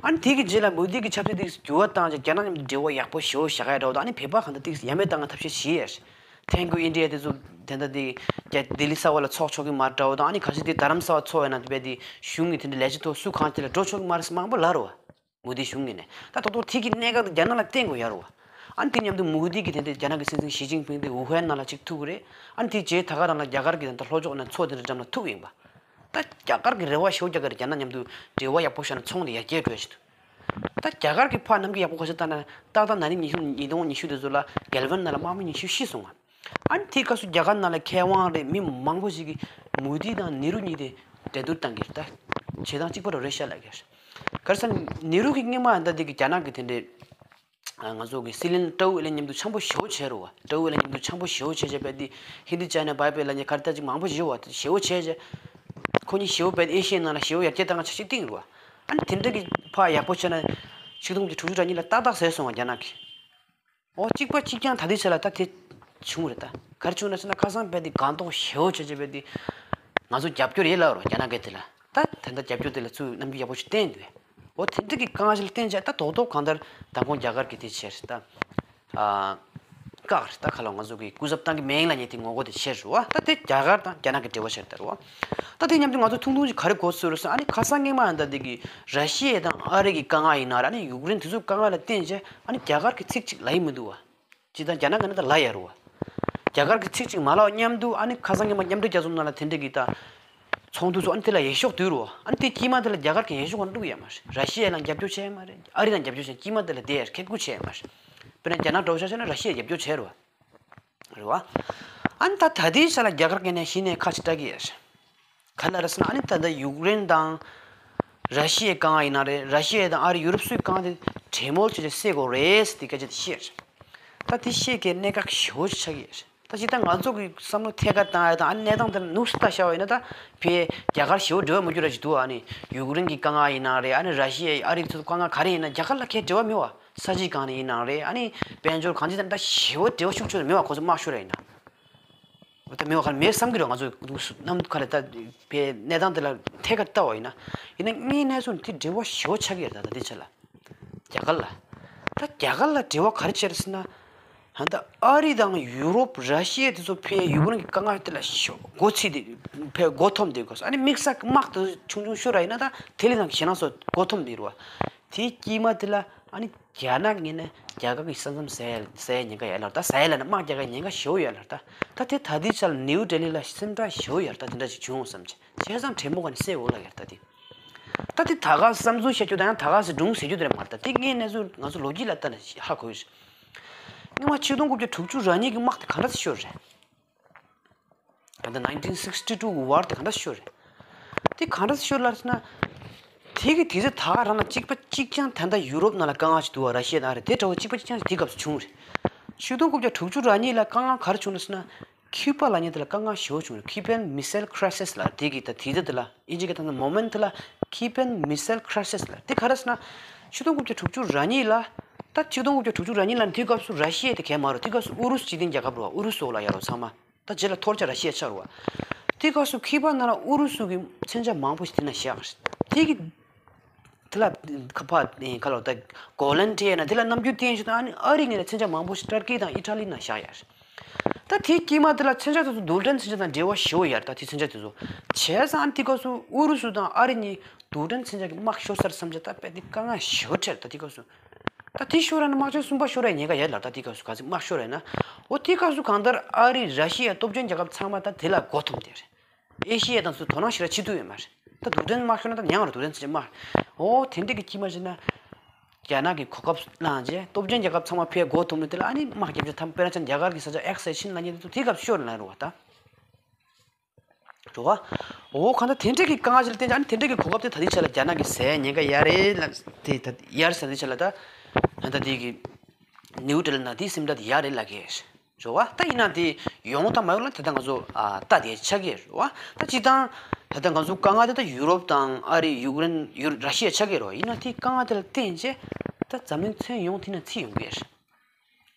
ཨ་ནི་དེ་གི་རྗེས་ལ་མོ་དི་གི་ཆབ་སྲིད་དེ་འགྱུར་བ་བཏང་རྗེས་རྒྱ་ནག་མཉམ་དུ་འབྲེལ་བ་ཡག་པོ་ཞེ་པོ་བཞག་ཡ་འདྲ་བོ་དང་ཨ་ནི་བོད་པ་གང་ལྟར་ཏིག་ཡ་མེད་བཏང་ང་ཐབས་ཤེས་བྱས་ཡ། ཐེངས་དགུ་ཨིན་ཌི་ཡ་དེ་ཚོ་དེ་འདྲ་དེ་རྒྱ་ལྡི་ལི་གསར་པ་ལ་ཚོགས་ཆོག་གི་མ་རེད་འདྲ་བོ་དང་ཨ་ནི་གལ་སྲིད་དེ་རྡ་རམ་ས་བ་ཚོགས་ཡོད་ན་དེ་བས་དེ་གཞུང་གི་དེ་འདྲ་ལས་བྱེད་ཐོག་སུ་གང་ཅི་ལ་འགྲོ་ཆོག་གི་མ་རེད་ཟེར་མང་པོ་ལབ་རེད་བ། མོ་དི་གཞུང་གི་ནས་ད་ཏོག་ཏོག་ཐིག་གི་གནད་འགག་དེ་རྒྱ་ནག་ལ་བརྟེན་དགོས་ཡ་རེད་བ། ཨ་ནི་དེ་མཉམ་དུ་མོ་དི་གི་དེ་འདྲ་རྒྱ་ནག་གི་སྲིད་འཛིན་ཞི་ཅིན་ཕིང་དེ་ཝུ་ཧན་ནང་ལ་ཅིག་ཐུག་གི་རེད། ཨ་ནི་དེ་རྗེས་ད་ག་རང་ལ་རྒྱ་གར་གི་དེ་འདྲ་ལྷོ་ཕྱོགས་ནས་མཚོ་དེ་འདྲ་འགྲམ་ལ་ཐུག་ཡིན་པ། ད་རྒྱ་གར་གི་རེ་བ་ཞེ་པོ་རྒྱག་གི་རེད་རྒྱ་ནག་མཉམ་དུ་འབྲེལ་བ་ཡག་པོ་བཞག་ན་ཚོང་དེ་ཡར་རྒྱས་འགྲོ་ཡ་ཞིག་འདུག་ད་རྒྱ་གར་གྱི་ཕར་ནམ་རྒྱུན་ཡག་པོ་ག་ཚོད་བཏང་ན་ཏག་ཏག་ན་ནིང་ཉི་ཤུ་ཉིས་སྟོང་ཉི་ཤུ་དེ་ཚོ་ལ་གྷལ་ཝན་ནང་ལ་དམག་མི་ཉི་ཤུ་ཤི་སོང་ང་། ཨ་ནི་དེའི་སྐབས་སུ་རྒྱ་གར་ནང་ལ་མཁས་དབང་རེད་མི་མང་པོ་ཞིག་གིས་མོ་དི་དང་ནེ་རུ་གཉིས་དེ་འགྲན་བསྡུར་བཏང་གི་རེད་ད། བྱེད་སྟངས་གཅིག་པ་རུ་རེད་ཤག་ལབ་ཀྱི་རེད། ག་རེ་ཟེར་ན་ནེ་རུ་གིས་སྔོན་མ་ད་འདི་གི་རྒྱ་ནག་གི་དེ་འདྲའི་ང་ཚོ་གི་སྲིད་བློན་ཀྲོའུ་ཨི་ལན་མཉམ་དུ་འཆམ་པོ་ཞེ་པོ་བྱས་རེད་བ། ཀྲོའུ་ཨི་ལན་མཉམ་དུ་འཆམ་པོ་ཞེ་པོ་བྱས་བྱས་པ་འདི་ཧིན་དི་ཅཱ་ན་བྷའི་བྷའི་ལབ་མཁན་ག་རེ་ད་ཅིག་མང་པོ་ཞིག་ཡོད་བ། ཞེ་པོ་བྱས་བྱས་ཁོ་གཉིས་ཞེ་པོ་བས་ཨེ་ཤི་ཡའི་ནང་ལ་ཞེ་པོ་ཡར་རྒྱས་བཏང་ང་ཆ་ཞིག་བཏིང་རེད་བ། ཨ་ནི་དེ་འདྲ་གི་ཕར་ཡག་པོ་བྱས་ན་ཆིག་སྟོང་དགུ་བརྒྱ་དྲུག་ཅུ་རེ་གཉིས་ལ་ཏག་ཏག་ཟེར་སོང་བ་རྒྱ་ནག་གིས། འོ་གཅིག་པ་གཅིག་རྐྱང་ད་ལྟའི་ཆ་ལ་ད་དེ་བྱུང་རེད་ད། ག་རེ་བྱུང་རེད་ཟེར་ན་ཁ་སང་བས་དེ་སྒང་ཏོག་ཞེ་པོ་བྱས་བྱས་བས་དེ་ང་ཚོ་རྒྱབ་སྐྱོར་ཡེད་ལབ་རོ་རྒྱ་ནག་གིས་དེ་ལ་ད་དེ་འདྲ་རྒྱབ་སྐྱོར་དེ་ལ་ཚུར་རྣམ་འགྱུར་ཡག་པོ་ཞིག་བསྟན་འདུག་འོ་དེ་འདྲ་གི་དཀའ་ངལ་ཞིག་ལ་བརྟེན་བྱས་ད་རྡོག་རྡོག་གང་ལྟར་མདང་དགོང་རྒྱ་གར་གྱི་དེ་བྱས་རེད་ད། ཨ། བཀག་རེད་ད་ཁ་ལོ་ང་ཚོ་གི་སྐུ་ཚབ་བཏང་གི་མེད་ལབ་མཁན་དེ་ངོ་རྒོལ་དེ་བྱས་རེད་བ། ད་དེ་རྒྱ་གར་དང་རྒྱ་ནག་གི་འབྲེལ་བ་བྱས་རེད་བ། ད་དེ་མཉམ་དུ་ང་ཚོ་ཐུང་ཐུང་ཞིག་ག་རེ་གོ་ཚོད་རེད་ཟེར་ཨ་ནི་ཁ་སང་སྔོན་མ་ཡང་ད་དེ་གི་ར་ཤི་ཡ་དང་ཨ་རི་གི་དཀའ་ངལ་ཡིན་ན་རེད་ཨ་ནི་ཡུཀ་རེན་དེ་ཚོའི་དཀའ་ངལ་ལ་བརྟེན་བྱས་ཨ་ནི་རྒྱ་གར་གི་ཚིག་གཅིག་ལབ་ཡི་མི་འདུག་བ། ཇི་ལྟར་རྒྱ་ནག་གི་ནི་ད་ལབ་ཡ་རུ་བ། རྒྱ་གར་གྱི་ཚིག་གཅིག་མ་ལབ་མཉམ་དུ་ཨ་ནི་ཁ་སང་གི་མ་མཉམ་འབྲེལ་རྒྱལ་ཚོགས་ནང་ལ་དེ་འདྲ་གི་ད། ཚོགས་འདུ་ཚོགས་ཨ་ནི་དེ་ལ་འོས་ཤོག་བསྡུས་རུ་བ། ཨ་ནི་དེ་དཀྱིལ་མ་དེ་ལ་རྒྱ་གར་གྱི་འོས་ཤོག་གང་འདུག་ཡ་མ་རེད། ར་ཤི་ཡ་ལ་རྒྱབ་སྐྱོར་བྱས་ཡ་མ་རེད། ཨ་རི་ལ་རྒྱབ་སྐྱོར་བྱས་དཀྱིལ་མ་དེ་ལ་དེ་ཡར་ཁེ་ཁུ་བྱས་ཡ་མ་རེད། དཔེར་ན་རྒྱ་ནག་འགྲོ་ཆ་བྱས་ན་ར་ཤི་ཡ་རྒྱབ་སྐྱོར་བྱས་རུ་བ། རེད་བ། ཨ་ནི་ད་ད་ལྟའི་ཆ་ལ་རྒྱ་གར་གི་ནས་གཞི་ནས་ཁ་ཅིག་སྐྲག་གི་ཡ་རེད། ག་ལ་རེད་ཟེར་ན་ཨ་ནི་ད་ལྟ་ཡུཀ་རེན་དང་། ར་ཤི་ཡའི་དཀའ་ངལ་ཡིན་ན་རེད། ར་ཤི་ཡ་དང་ཨ་རི་ཡུ་རོབ་སུའི་དཀའ་ངལ་དེ་གྲོས་མོལ་བྱས་ཏེ་སེལ་དགོས་རེད་ཟེར་དེ་སྐད་ཆ་དེ་བཤད། ད་དེ་བཤད་མཁན་གནད་འགག་ཞེ་པོ་ཅིག་ཆགས་ཀྱི་ཡོད་རེད། ད་ཅི་ད་ང་ཚོ་གི་བསམ་བློ་ཐད་ཀར་བཏང་ཡ་དང་ཨ་ནི་གནས་སྟངས་དེ་ལ་ནུབ་སུ་ལྟ་བཞག་པ་ཡིན་ན་ད་ཕའི་རྒྱ་གར་ཞེ་པོ་འབྲེལ་བ་མི་འགྱུར་ར་ཅིག་འདུག་ཨ་ནི་ཡུཀ་རེན་གྱི་དཀའ་ངལ་ཡིན་ན་རེད། ཨ་ནི་ར་ཤི་ཡ་ཨ་རི་ཚོ་དཀའ་ངལ་ག་རེ་ཡིན་ན་རྒྱ་གར་ལ་ཁའི་འབྲེལ་བ་མེད་བ། ས་ཆའི་སྒང་ནས་ཡིན་ན་རེད། ཨ་ནི་དཔལ་འབྱོར་གང་ཅི་དང་ད་ཞེ་པོ་འབྲེལ་བ་ཤུགས་ཆེ་རུ་མེད་བ་ཁོ་ཚོ་དམག་ཤོར་ར་ཡིན་ན། འོ་ད་མེད་བ་ག་རེ་མེད་བསམ་གྱི་རེད། ང་ཚོ་གནམ་ག་ལ་ད་ཕའི་གནས་སྟངས་དེ་ལ་ཐད་ཀར་ལྟ་བ་ཡིན་ན། ཡིན་ན་དངོས་གནས་སུ་དེ་འབྲེལ་བ་ཞེ་པོ་ཆགས་ཀྱི་རེད་ད་ད་ལྟའི་ཆ་ལ། རྒྱ་གར་ལ། ད་རྒྱ་གར་ལ་འབྲེལ་བ་ག་རེ་བྱས་རེད་ཟེར་ན། ད་ཨ་རི་དང་ཡུ་རོབ་ར་ཤི་ཡ་དེ་ཚོ་ཕའི་ཡུཀ་རེན་གྱི་དཀའ་ངལ་དེ་ལ་ཤོ་མགོ་ཚོས་ཏེ་ཕའི་མགོ་འཐོམས་ཏེ་གོ་ཨ་ནི་དམིགས་བསལ་དམག་དེ་ཆུང་ཆུང་ཤོར་ར་ཡིན་ན་ད་དེ་ལས་ནང་གི་ཞེད་སྣང་ཚོ་མགོ་འཐོམས་ཏེ་རུ་བ། དེའི་དཀྱིལ་མ་དེ་ལ་ཨ་ནི་རྒྱ་ནག་ངོས་ནས་རྒྱ་གར་གྱི་ས་མཚམས་ཟ་ཡ་ཟ་ཡ་ཉེན་ཁ་ཡོད་ལ་ད་ཟ་ཡ་ལ་ནི་དམག་རྒྱག་ཡ་ཉེན་ཁ་ཞེ་པོ་ཡོད་ལ་ད་ད་དེ་ད་ལྟའི་ཆར་ནིའུ་ཌེ་ལི་ལ་སེམས་ཁྲལ་ཞེ་པོ་ཡོད་ད་དེ་འདྲ་ཞིག་བྱུང་བསམ་བྱས་བྱས་ཙང་གྲོས་མོལ་ག་ནས་སེལ་འོ་ལ་ཡོད་ད་དེ། ད་དེ་ད་ག་བསམ་ཚུལ་བཤད་རྒྱུ་དང་ཡང་ད་ག་སེ་སྒྲུང་ཟེར་རྒྱུ་དེ་རེད་མ་རེད་ད་དེ་ངས་གནས་ཚུལ་ང་ཚོ་ལོ་རྒྱུས་ལ་ལྟ་ནས་ཧ་གོ་ཡོད། སྔོན་མ་ཆིག་སྟོང་དགུ་བརྒྱ་དྲུག་ཅུ་རེ་གཉིས་ཀྱི་དམག་དེ་ག་འདྲ་སེ་ཤོར་རེད། ད་ལྟ་nineteen sixty two གི་war དེ་ག་འདྲ་ཤོར་རེད། དེ་ག་འདྲ་ཤོར་ལ་ཟེར་ན། དེ་གི་དུས་ཚོད་ད་ག་རང་ལ་གཅིག་པ་གཅིག་རྐྱང་ད་ལྟ་ཡུ་རོབ་ནང་ལ་དཀའ་ངལ་ཞིག་འདུག་བ་ར་ཤི་ཡ་དང་ཨ་རི་དེ་འདྲ་བོ་གཅིག་པ་གཅིག་རྐྱང་ཞིག་དེ་སྐབས་སུ་བྱུང་རེད། ཆིག་སྟོང་དགུ་བརྒྱ་དྲུག་ཅུ་རེ་གཉིས་ལ་དཀའ་ངལ་ག་རེ་བྱུང་རེད་ཟེར་ན། ཁྱུ་པ་ལབ་མཁན་དེ་ལ་དཀའ་ངལ་ཞེ་པོ་བྱུང་རེད། Cuban Missile Crisis ལ་དེ་གི་ད་དུས་ཚོད་དེ་ལ་ཨིན་ཇི་སྐད་ཐང་ན་moment དེ་ལ་Cuban Missile Crisis ལ་དེ་ག་རེ་ཟེར་ན། ཆིག་སྟོང་དགུ་བརྒྱ་དྲུག་ཅུ་རེ་གཉིས་ལ་ད་ཆིག་སྟོང་དགུ་བརྒྱ་དྲུག་ཅུ་རེ་གཉིས་ལ་དེ་སྐབས་སུ་ར་ཤི་ཡ་དེ་གས་མ་རེད། དེ་སྐབས་སུ་ཨུ་རུ་སུ་སྤྱི་མཐུན་རྒྱལ་ཁབ་རེད་བ། ཨུ་རུ་སུ་འོག་ལ་ཡོད་རེད་ཚང་མ། ད་རྗེས་ལ་ཐོར་ཅག་ར་ཤི་ཡ་ཆགས་རེད་བ། དེ་སྐབས་སུ་ཁྱི་པ་ནང་ལ་ཨུ་རུ་སུ་གི་མཚོན་ཆ་མང་པོ་ཞིག་དེ་ན་བཞག་རེད། དེ་གི་དེ་ལ་ཁ་ཕ་ཁ་ལོ་ད་གོ་ལན་སྤྲད་ན་དེ་ལ་རྣམ་འགྱུར་བསྟན་ཞིག་དང་ཨ་ནི་ཨ་རི་ངོས་ནས་མཚོན་ཆ་མང་པོ་ཞིག་ཏར་ཀི་དང་ཨི་ཊ་ལི་ནང་བཞག་ཡ་རེད། ད་དེའི་དཀྱིལ་མ་དེ་ལ་མཚོན་ཆ་དེ་ཚོ་རྡུལ་ཕྲན་མཚོན་ཆ་དང་འབྲེལ་བ་ཞེ་པོ་ཡོད་རེད། ད་དེ་མཚོན་ཆ་དེ་ཚོ། བྱས་ཙང་དེ་སྐབས་སུ་ཨུ་རུ་སུ་དང་ཨ་རི་གཉིས་རྡུལ་ཕྲན་མཚོན་ཆ་གི་དམག་ཤོར་ས་རེད་བསམ་བྱས་ད་དཔེ་དེ་དཀའ་ངལ་ཞེ་པོ་འཕྲད་རེད་ད་དེ་སྐབས་སུ། ད་དེ་ཤོར་ཡ་ན་དམག་ཆེན་གསུམ་པ་ཤོར་ཡ་ཉེན་ཁ་ཡོད་ལ་ད་དེ་སྐབས་སུ་ག་ཚོད་དམག་ཤོར་ཡ་ན། འོ་དེ་སྐབས་སུ་གང་ལྟར་ཨ་རི་ར་ཤི་ཡ་སྟོབས་ཆེན་རྒྱལ་ཁབ་ཚང་མ་ད་དེ་ལ་མགོ་འཐོམས་བསྡད་རེད། ཨེ་ཤི་ཡ་དང་ཚོ་དོ་སྣང་ཞེ་དྲག་བྱེད་ཐུབ་ཡོད་མ་རེད། ད་རྡུལ་ཕྲན་དམག་ཤོར་ན་ད་མྱང་རྡུལ་ཕྲན་ཚོ་དམག་འོ་དེ་འདྲ་གི་དཀྱིལ་མ་བྱས་ན། རྒྱ་ནག་གི་གོ་སྐབས་བླངས་རྗེས་སྟོབས་ཆེན་རྒྱལ་ཁབ་ཚང་མ་ཕར་མགོ་འཐོམས་ནས་དེ་ལ་ཨ་ནི་དམག་རྒྱབ་ཆ་ཐམ་དཔེར་ན་ཆ་རྒྱ་གར་གྱི་ས་ཆ་ཨེག་སི་ཕྱིན་ལ་ཉེ་དུ་དེ་སྐབས་ཤོར་ལ་རུ་བ་ད། རུ་བ། འོ་གང་ལྟར་དེ་འདྲ་གི་དཀའ་ངལ་ཞིག་ལ་བརྟེན་ཅིང་ཨ་ནི་དེ་འདྲ་གི་གོ་སྐབས་དེ་ད་ལྟའི་ཆ་ལ་རྒྱ་ནག་གིས་ཟ་ཡ་ཉེན་ཁ་ཡོད་རེད་ལ་དེ་ད་ཡོད་རེད་ཟེར་དུས་ཆ་ལ་ད། ད་ལྟ་དེ་གི་ནིའུ་ཌེ་ལི་ནང་དེ་སེམས་ཁྲལ་དེ་ཡོད་རེད་ལབ་ཀྱི་རེད། རེད་བ། ད་ཡིན་ན་དེ་ཡོང་དང་མ་ཡོང་ལ་ད་ལྟ་ང་ཚོ་ཨ་ལྟ་དེ་ཆགས་ཀྱི་རེད་བ། ད་སྤྱིར་བཏང་ད་ལྟ་ང་ཚོ་དཀའ་ངལ་དེ་ད་ཡུ་རོབ་དང་ཨ་རི་ཡུཀ་རེན་ཡུ་ར་ཤི་ཡ་ཆགས་ཀྱི་རེད་བ། ཡིན་ན་དེ་དཀའ་ངལ་དེ་ལ་བརྟེན་བྱས་ད་འཛམ་གླིང་ཚན་ཡོངས་དེ་ན་ཚིག་ཡོང་གི་རེད།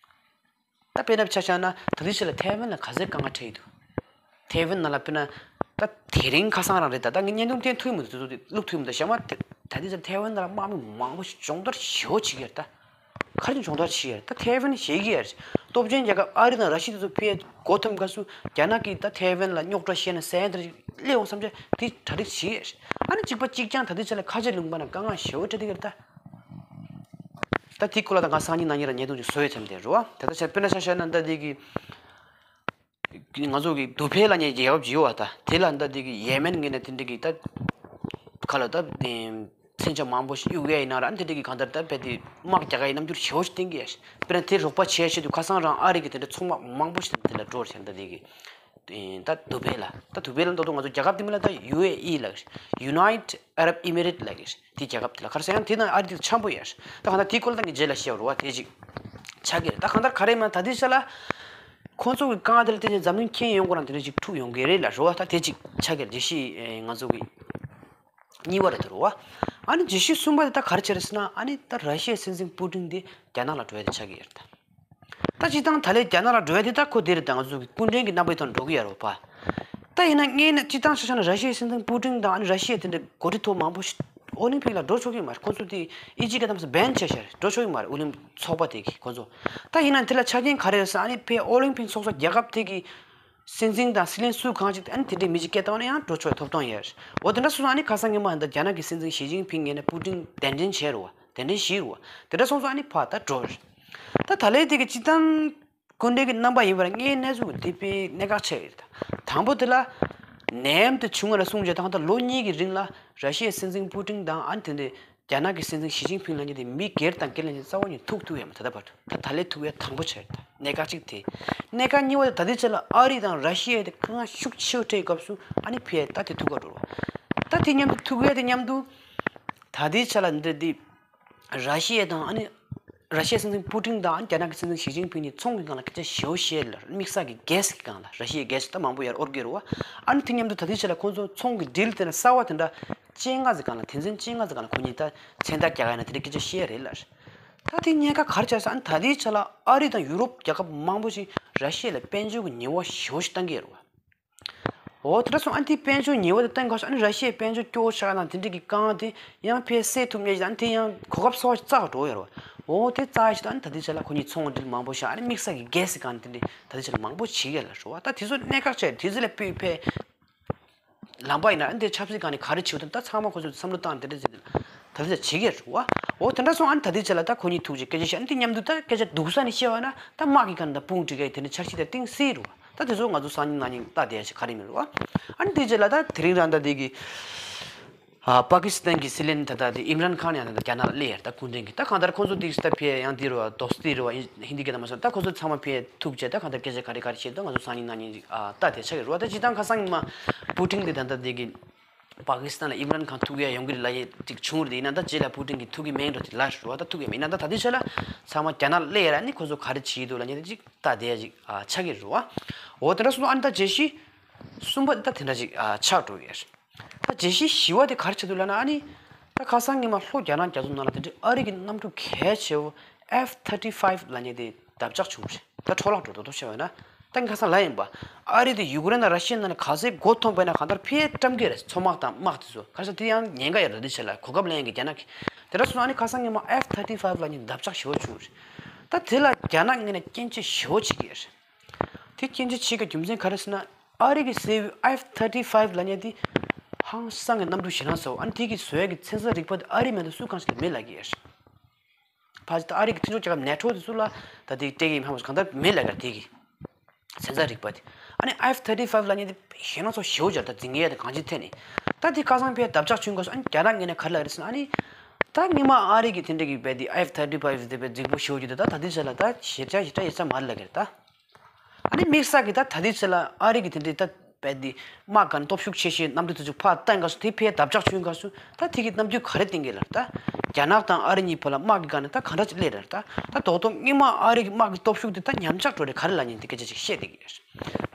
ད་དཔེར་ན་ཆ་བཞག་ན་ད་རེས་ཆ་ལ་ཐའེ་ཝན་ལ་ག་ཚད་དཀའ་ངལ་འཕྲད་ཡོད་འདུག་ཐའེ་ཝན་ནང་ལ་དཔེར་ན་ ད་དེ་རིང་ཁ་སང་རང་རེད། ད་ད་ངས་བརྙན་ཐུང་བསྟན་ཐུབ་མི་འདུག་དེ་ཚོ་བླུག་ཐུབ་མི་འདུག་ཞྭ་དམར་ད་ལྟའི་ཆར་ཐའེ་ཝན་ནང་ལ་དམག་མི་མང་པོ་ཞིག་སྦྱོང་བརྡར་ཞེ་པོ་བྱེད་ཀྱི་ཡོད་རེད། ད་ག་རེ་སྦྱོང་བརྡར་བྱེད་ཀྱི་ཡོད་རེད། ད་ཐའེ་ཝན་ཞེད་ཀྱི་ཡོད་རེད། སྟོབས་ཆེན་རྒྱལ་ཁབ་ཨ་རི་དང་ར་ཤི་ཡ་དེ་ཚོ་ཕར་མགོ་འཐོམ་སྐབས་སུ་རྒྱ་ནག་གིས་ད་ཐའེ་ཝན་ལ་རྙོག་དྲ་བཤད་ན་ཟེར་ཡ་དེ་འདྲ་ཞིག་སླེབས་འོང་བསམ་བྱས་དེ་གྲ་སྒྲིག་བྱེད་ཀྱི་ཡོད་རེད། ཨ་ནི་གཅིག་པ་གཅིག་རྐྱང་ད་ལྟའི་ཆར་ལ་ཁ་ཆེ་ལུང་པ་ནང་དཀའ་ངལ་ཞེ་པོ་འཕྲད་ཀྱི་ཡོད་རེད། ད་ད་དེའི་སྐོར་ལ་ད་ང་སང་ཉིན་གནངས་ཉིན་ར་བརྙན་ཐུང་ཅིག་བཟོ་ཡོད་ཙམ་དེ་རེད་བ། ད་ལྟ་ཆར་དཔེར་ན་ཆ་བཞག་ན་ད་དེ་གི་ང་ཚོ་གི་དུ་བྷེ་ལབ་མཁན་རྒྱལ་ཁབ་ཅིག་ཡོད་པ། ད་དེ་ལ་ད་དེ་གི་ཡེ་མེན་ངོས་ནས་དེ་འདྲ་གི་ད་ག་ལ་ད་དེ་མཚོན་ཆ་མང་པོ་ཞིག་གཡུག་ཡ་ཡིན་ན་ར། ཨ་ནི་དེ་འདྲ་གི་གང་ལྟར་ད་རྦད་དེ་དམག་རྒྱག་ག་ཡི་རྣམ་འགྱུར་ཞེ་པོ་ཞིག་བསྟན་གྱི་ཡོད། དཔེར་ན་དེ་རོགས་པ་བྱེད་ཆེད་དུ་ཁ་སང་རང་ཨ་རི་གི་དེ་འདྲ་ཚོང་དམག་མང་པོ་ཞིག་དེ་ལ་འགྲོ་བྱས། ད་དེ་གི་ད་དུ་བྷེ་ལ། ད་དུ་བྷེ་ལ་ད་དུང་ང་ཚོ་རྒྱལ་ཁབ་དེ་མིང་ལ་ད་ཡུ་ཨེ་ཨི་ལབ་ཀྱི་རེད། United Arab Emirates ལབ་ཀྱི་རེད། དེ་རྒྱལ་ཁབ་དེ་ལ་ག་རེ་ཟེར་ཡང་དེ་ན་ཨ་རི་དེ་འཆམ་པོ་ཡོད་རེད། ད་གང་ལྟར་དེའི་སྐོར་ལ་ད་ངས་རྗེས་ལ་བཤད་པ་རེད་བ། དེ་ཅིག་ཆགས་ཀྱི་རེད། ད་གང་ལྟར་ག་རེ་མིན་ད་ལྟའི་ཆ་ལ་ཁོང་ཚོ་གི་རྐང་དེ་ལ་བརྟེན་ནས་འཛམ་གླིང་ཁྱོན་ཡོངས་སྒོ་ནས་དེ་འདྲ་ཅིག་འཁྲུག་ཡོང་གི་རེད་ལབ་རེད་བ། ད་དེ་ཅིག་ཆགས་ཀྱི་རེད། རྒྱལ་སྤྱི་ཨེ་ང་ཚོ་གི་གཉིས་པ་རེད་དོ་རེད་བ། ཨ་ནི་རྒྱལ་སྤྱི་གསུམ་པ་དེ་ད་ག་རེ་བྱས་རེད་ཟེར་ན། ཨ་ནི་ད་ར་ཤི་ཡའི་སྲིད་འཛིན་པུ་ཏིན་དེ་རྒྱ་ནག་ལ་འགྲོ་ཡ་དེ་ཆགས་ཀྱི་ཡོད་རེད། ད་ད་སྤྱིར་བཏང་ད་ལས་རྒྱ་ནག་ལ་འགྲོ་ཡ་དེ་ད་ཁོ་དེ་རེད། ད་ང་ཚོ་གི་སྐུ་མགྲོན་གྱི་རྣམ་པའི་ཐོག་འགྲོ་གི་ཡོད་རེད་བ། ད་ཡིན་ན་ངས་ནི་སྤྱིར་བཏང་ཆ་བཞག་ན་ར་ཤི་ཡའི་སྲིད་འཛིན་པུ་ཏིན་དང་ཨ་ནི་ར་ཤི་ཡའི་དེ་འདྲ་འགོ་ཁྲིད་མཐོ་མང་པོ་ཞིག་ཨོ་ལིམ་ཕིག་ལ་འགྲོ་ཆོག་གི་མ་རེད། ཁོ་ཚོ་དེ་ཨི་ཇི་གི་གནམ་ས་བྷན་བྱས་ཤར་འགྲོ་ཆོག་གི་མ་རེད། ཨོ་ལིམ་ཚོགས་པ་དེ་གི་ཁོ་ཚོ། ད་ཡིན་ན་དེ་ལ་ཆ་རྐྱེན་ག་རེ་རེད་ཟེར། ཨ་ནི་ཕའི་ཨོ་ལིམ་ཕིག་ཚོགས་ས་རྒྱལ་ཁབ་དེ་གི་སྲིད་འཛིན་དང་སྲིད་བློན་སུ་གང་ཞིག་ཨ་ནི་དེ་འདྲའི་མི་གཅིག་སྐད་བཏང་ན་ཡང་འགྲོ་ཆོག་པའི་ཐོབ་ཐང་ཡོད་རེད། འོ་དེ་འདྲ་སོང་ཙང་ཨ་ནི་ཁ་སང་ཉི་མ་ད་རྒྱ་ནག་གི་སྲིད་འཛིན་ཞི་ཅིན་ཕིང་ངོས་ནས་པུ་ཏིན་གདན་འདྲེན་བྱས་རེད་བ། གདན་འདྲེན་ཞུས་རེད་བ། དེ་འདྲ་སོང་ཙང་ཨ་ནི་ཕར་ད་འགྲོ་རེད། ད་ད་ལས་དེ་གི་སྤྱིར་བཏང་སྐུ་མགྲོན་གྱི་རྣམ་པ་ཡིན་པར་ངའི་གནས་ཚུལ་དེ་དཔེ་གནད་འགག་ཆེ་ཡོད་རེད། དང་པོ་དེ་ལ་ནེམ་དུ་བྱུང་བ་ལ་གསུངས་བྱས་ད་ལྟ་ལོ་གཉིས་ཀྱི་རིང་ལ་ར་ཤི་ཡའི་སྲིད་འཛིན་པུ་ཏིན་དང་ཨ་ནི་དེ་འདྲའི་རྒྱ་ནག་གི་སྲིད་འཛིན་ཞི་ཅིན་ཕིང་ལབ་མཁན་དེ་མི་སྒེར་དང་སྒེར་ལབ་མཁན་རྩ་བ་ཉིད་ཐུག་ཐུབ་ཡོད་མ་རེད། ད་ལྟ་བར་དུ་ད་ད་ལས་ཐུག་ཡ་དང་པོ་ཆགས་ཡོད། ད་གནད་འགག་གཅིག་དེ། གནད་འགག་གཉིས་པ་དེ་ད་ལྟའི་ཆ་ལ་ཨ་རི་དང་ར་ཤི་ཡ་དེ་དཀའ་ངལ་ཤུགས་ཆེ་བ་འཕྲད་སྐབས་སུ་ཨ་ནི་ཕར་ད་དེ་ཐུག་ག་འགྲོ་རོགས། ད་དེ་མཉམ་དུ་ཐུག་ཡ་དེ་མཉམ་དུ་ད་ལྟའི་ཆ་ལ་འདི་འདི་ར་ཤི་ཡ་དང་ཨ་ནི་ར་ཤི་ཡའི་སྲིད་འཛིན་པུ་ཏིན་དང་རྒྱ་ནག་གི་སྲིད་འཛིན་ཞི་ཅིན་ཕིང་གཉིས་ཚོང་གི་སྒང་ལ་སྐད་ཆ་ཞེ་པོ་བཤད་ལ། དམིགས་བསལ་གྱི་གྷེ་སི་གི་སྒང་ལ། ར་ཤི་ཡའི་གྷེ་སི་ད་མང་པོ་ཡར་དབོར་གྱི་རེད་བ། ཨ་ནི་དེ་མཉམ་དུ་ད་ལྟའི་ཆ་ལ་ཁོང་ཚོ་ཚོང་གི་ཌིལ་དེ་ན་གསར་བ་དེ་འདྲ་བཅོ་ལྔ་ཙམ་སྒང་ལ། དོན་ཚན་བཅོ་ལྔ་ཙམ་སྒང་ལ་ཁོ་གཉིས་ད་མཚན་རྟགས་རྒྱག་ཡ་ན་དེ་འདྲ་སྐད་ཆ་བཤད་རེད་ལ། ད་དེ་གནད་འགག་ག་རེ་ཆགས་སོང་། ཨ་ནི་ད་ལྟའི་ཆ་ལ་ཨ་རི་དང་ཡུ་རོབ་རྒྱལ་ཁབ་མང་པོ་ཞིག་ར་ཤི་ཡ་ལ་དཔལ་འབྱོར་གྱི་ཉེས་པ་ཞེ་པོ་ཞིག་བཏང་གི་ཡོད་རེད་བ། འོ་དེ་འདྲ་སོང་ཨ་ནི་དེའི་དཔལ་འབྱོར་ཉེས་པ་དེ་བཏང་ག་སོང་། ཨ་ནི་ར་ཤི་ཡའི་དཔལ་འབྱོར་སྐྱོ་བོ་ཆགས་ན་དེ་འདྲ་གི་རྐང་དེ་ཡང་ཕར་སེལ་ཐུབ་མཁན་ཞིག་ཨ་ནི་དེ་ཡང་གོ་སྐབས་གསར་པ་ཞིག་བཙལ་ག་འགྲོ་ཡོད་རེད་བ། འོ་དེ་བཙལ་ཡ་ཞིག་ད་ཨ་ནི་ད་ལྟའི་ཆ་ལ་ཁོ་གཉིས་ཚོང་འབྲེལ་མང་པོ་ཞིག་ཨ་ནི་དམིགས་བསལ་གྱི་གྷེ་སི་སྒང་དེ་འདྲ་ད་ལྟའི་ཆ་ལ་མང་པོ་བྱེད་ཀྱི་ཡོད་ལ་རེད་བ། ད་དེ་ཚོ་གནད་འགག་ཆེ། དེ་ཚོ་ལ་དཔེ་ཕར་ལམ་པ་ཡིན་ན་ཨ་ནི་དེ་ཆབ་སྲིད་སྒང་ནས་ག་རེ་བྱེད་དགོས་དང་ད་ཚང་མ་ཁོ་ཚོས་བསམ་བློ་བཏང་དེ་འདྲ་ཅིག་ད་ལྟའི་ཆ་བྱེད་ཀྱི་ཡོད་རེད་བ། འོ་དེ་འདྲ་སོང་ཨ་ནི་ད་ལྟའི་ཆ་ལ་ད་ཁོ་གཉིས་ཐུག་རྗེས་སྐད་ཆ་བཤད། ཨ་ནི་དེ་མཉམ་དུ་ད་སྐད་ཆ་སྡུག་ས་ནས་བཤད་པ་ན་ད་དམག་གི་སྒང་ནས་ད་དཔུང་སྒྲིག་ག་ཡི་དེ་འདྲ་འཆར་གཞི་དེ་གཏིང་ཟིན་རེད་བ། ད་དེ་ཚོ་ང་ཚོ་སང་ཉིན་གནངས་ཉིན་ལྟ་བསྡད་ཡ་ཞིག་ག་རེ་མིན་རེད་བ། ཨ་ནི་དེའི་རྗེས་ལ་ད་དེ་རིང་རང་ད་དེ་གི་ཨ་པ་ཀི་སི་ཐན་གྱི་སྲིད་བློན་ད་ལྟ་དེ་ཨིམ་རན་ཁཱན་ཡང་ད་ལྟ་རྒྱ་ནག་ལ་སླེབས་ཡ་རེད། ད་སྐུ་མགྲོན་གྱི་ད་གང་ལྟར་ཁོང་ཚོ་དེ་ད་ཕར་ཡང་དེ་རེད་བ། དོ་སི་ཊི་རེད་བ། ཧིན་དི་སྐད་ནང་མ་སོང་། ད་ཁོང་ཚོ་ཚང་མ་ཕར་ཐུག་བྱས་ད་གང་ལྟར་སྐད་ཆ་ག་རེ་ག་རེ་བཤད་འདུག་ང་ཚོ་སང་ཉིན་གནངས་ཉིན་ཅིག་ཨ་ལྟ་བསྡད་ཆགས་ཀྱི་རེད་བ། ད་སྤྱིར་བཏང་ཁ་སང་ཉི་མ་པུ་ཏིན་གྱིས་ད་ལྟ་དེ་གི་པ་ཀི་སི་ཐན་ལ་ཨིམ་རན་ཁཱན་ཐུག་ཡ་ཡོང་གི་རེད་ལབ་ཡ་ཅིག་བྱུང་རེད། ཡིན་ན་ད་རྗེས་ལ་པུ་ཏིན་གྱིས་ཐུག་གི་མེད་འགྲོ་དེ་ལབ་རེད་བ། ད་ཐུག་གི་མེད། ཡིན་ན་ད་ད་ལྟའི་ཆ་ལ་ཚང་མ་རྒྱ་ནག་ལ་སླེབས་ཡ་ར་ནི་ཁོ་ཚོ་ག་རེ་བྱེད་ཀྱི་འདུག་ལབ་ཡ་དེ་ཅིག་ལྟ་བསྡད་ཡ་ཅིག་ཨ་ཆགས་ཀྱི་རེད་བ། འོ་དེ་འདྲ་སོང་ཙང་ཨ་ནི་ད་རྒྱལ་སྤྱི་གསུམ་པ་ད་དེ་འདྲ་ཅིག་ཨ་ཆགས་འགྲོ་གི་རེད། ད་རྒྱལ་སྤྱི་བཞི་པ་དེ་ག་རེ་ཆགས་འདུག་ལབ་ན། ཨ་ནི་ད་ཁ་སང་ཉི་མ་ལྷོ་རྒྱ་ནག་རྒྱ་མཚོ་ནང་ལ་དེ་འདྲའི་ཨ་རི་གི་གནམ་གྲུ་གལ་ཆེ་བོ་ཨེཕ་ཐར་ཊི་ཕའིབ་ལབ་མཁན་དེ་བརྡབ་ཆགས་བྱུང་རེད། ད་འཕྲོ་བརླག་འགྲོ་འདུག་དོ་བྱས་པ་ན། ད་ངས་ཁ་སང་ལབ་ཡིན་པ། ཨ་རི་དེ་ཡུ་ཀེ་རེན་དང་ར་ཤི་ཡ་ནང་ལ་ག་ཚད་མགོ་འཐོམ་པ་ཡིན་ན་གང་ལྟར་ཕར་བཀྲམ་གི་རེད། མཚོ་དམག་དང་དམག་དེ་ཚོ། ག་རེ་ཟེར་དེ་ཡང་ཉེན་ཁ་ཡོད་རེད། དེ་ཆ་ལ་གོ་སྐབས་ལེན་གི་རྒྱ་ནག་གིས། དེ་འདྲ་སོང་ཙང་ཨ་ནི་ཁ་སང་ཉི་མ་ཨེཕ་ཐར་ཊི་ཕའིབ་ལབ་མཁན་བརྡབ་ཆགས་ཞེ་པོ་བྱུང་རེད། ད་དེ་ལ་རྒྱ་ནག་ངོས་ནས་སྐྱོན་བརྗོད་ཞེ་པོ་བྱེད་ཀྱི་ཡོད་རེད། དེ་སྐྱོན་བརྗོད་བྱེད་ཀྱི་རྒྱུ་མཚན་ག་རེ་ཟེར་ན། ཨ་རི་གིས་ཟེར་བའི་ཨེཕ་ཐར་ཊི་ཕའིབ་ལབ་མཁན་དེ་ཧང་སང་གི་གནམ་གྲུ་ཞེད་སྣང་ཚ་བོ། ཨ་ནི་དེ་གི་བཟོ་ཡ་གི་ཚན་རྩལ་རིག་པ་དེ་ཨ་རི་མ་གཏོགས་སུ་གང་ཞིག་ལ་མེད་ལབ་ཀྱི་ཡོད་རེད། ཕལ་ཆེར་ད་ཨ་རི་གི་མཐུན་ཕྱོགས་རྒྱལ་ཁབ་ནེ་ཊོ་དེ་ཚོ་ལ་ད་དེ་སྤྲད་ཀྱི་ཡིན་ཧ་མ་སོང་། གང་ལྟར་མེད་ལབ་ཀྱི་རེད། དེ་གི་ཚན་རྩལ་རིག་པ་དེ། ཨ་ནི་ཨེཕ་ཐར་ཊི་ཕའིབ་ལབ་མཁན་དེ་ཞེད་སྣང་ཚ་བོ་ཞེ་པོ་ཅིག་ད་འཛིང་ཡས་དེ་གང་ཅིའི་ཐད་ནས། ད་དེ་ཁ་སང་ཕར་བརྡབ་ཆགས་བྱུང་སྐབས་སུ་ཨ་ནི་རྒྱ་ནག་ངོས་ནས་ག་རེ་ལབ་རེད་ཟེར་ན། ཨ་ནི་ད་སྔོན་མ་ཨ་རི་གི་དེ་འདྲ་གི་བས་དེ་ཨེཕ་ཐར་ཊི་ཕའིབ་དེ་བས་རྫིག་པོ་ཞེ་པོ་ཅིག་འདུག་ད་ད་ལྟའི་ཆ་ལ་ད་ཞེ་དྲག་ཞེ་དྲག་ཡོད་ས་མ་རེད་ལབ་ཀྱི་རེད་ད། ཨ་ནི་དམིགས་བསལ་གྱི་ད་ད་ལྟའི་ཆ་ལ་ཨ་རི་གི་དེ་འདྲའི་ད་བས་དེ་དམག་སྒང་ནས་སྟོབས་ཤུགས་ཆེ་ཤོས་གནམ་གྲུ་དེ་ཚོ་ཕར་བཏང་སྐབས་སུ་དེ་ཕར་བརྡབ་ཆགས་བྱུང་སྐབས་སུ་ད་དེ་གི་རྣམ་འགྱུར་ག་རེ་བསྟན་གྱི་ལབ་ད། རྒྱ་ནག་དང་ཨ་རི་གཉིས་བར་ལ་དམག་གི་སྒང་ནས་ད་གང་འདྲ་ཅིག་སླེབས་རེད་ད། ད་རྡོག་རྡོག་སྔོན་མ་ཨ་རི་གི་དམག་གི་སྟོབས་ཤུགས་དེ་ད་ཉམས་ཆག་འགྲོ་རེད། ག་རེ་ལབ་ཡིན་དེ་སྐད་ཆ་ཅིག་བཤད་བསྡད་ཀྱི་ཡོད་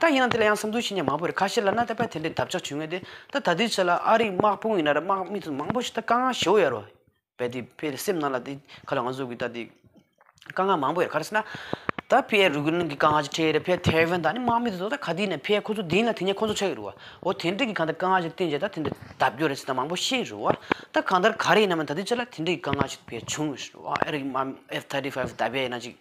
རེད། ད་ཡིན་ན་དེ་ལ་ཡང་བསམ་ཚུལ་བཤད་མཁན་མང་པོ་རེད། ཁ་ཤས་ལབ་ན་ད་དཔེ་དེ་འདྲའི་བརྡབ་ཆགས་བྱུང་ངེས་དེ་ད་ད་ལྟའི་ཆ་ལ་ཨ་རིའི་དམག་དཔུང་ཡིན་ན་ར་དམག་མི་ཚོ་མང་པོ་ཞིག་ད་དཀའ་ངལ་ཞེ་པོ་ཡོད་རེད། བས་དེ་ཕར་སེམས་ནང་ལ་དེ་ག་ལ་ང་ཚོ་གི་ད་དེ་དཀའ་ངལ་མང་པོ་ཡོད་རེད། ག་རེ་ཟེར་ན། ད་ཕར་རུ་ཀུ་ནན་གྱི་དཀའ་ངལ་ཅིག་འཕྲད་ཡོད་རེད། ཕར་ཐའེ་ཝན་དང་ནི་དམག་མི་དེ་ཚོ་ད་ག་དུས་ནས་ཕར་ཁོ་ཚོ་དེ་ལ་དེ་ནས་ཁོ་ཚོ་ཆགས་ཡོད་རེད་བ། འོ་དེ་འདྲ་གི་གང་ལྟར་དཀའ་ངལ་ཅིག་བསྟན་བྱས་ད་དེ་འདྲ་བརྡབ་སྐྱོར་རེད་ཟེར་ད་མང་པོ་བཤད་རེད་བ། ད་གང་ལྟར་ག་རེ་ཡིན་ན་མིན་ད་དེ་ཆ་ལ་དེ་འདྲ་གི་དཀའ་ངལ་ཅིག་ཕར་བྱུང་ཡོད་རེད་བ། ཨེ་རིག་མ་F thirty five བརྡབ་པ་ཡིན་ན་ཅིག་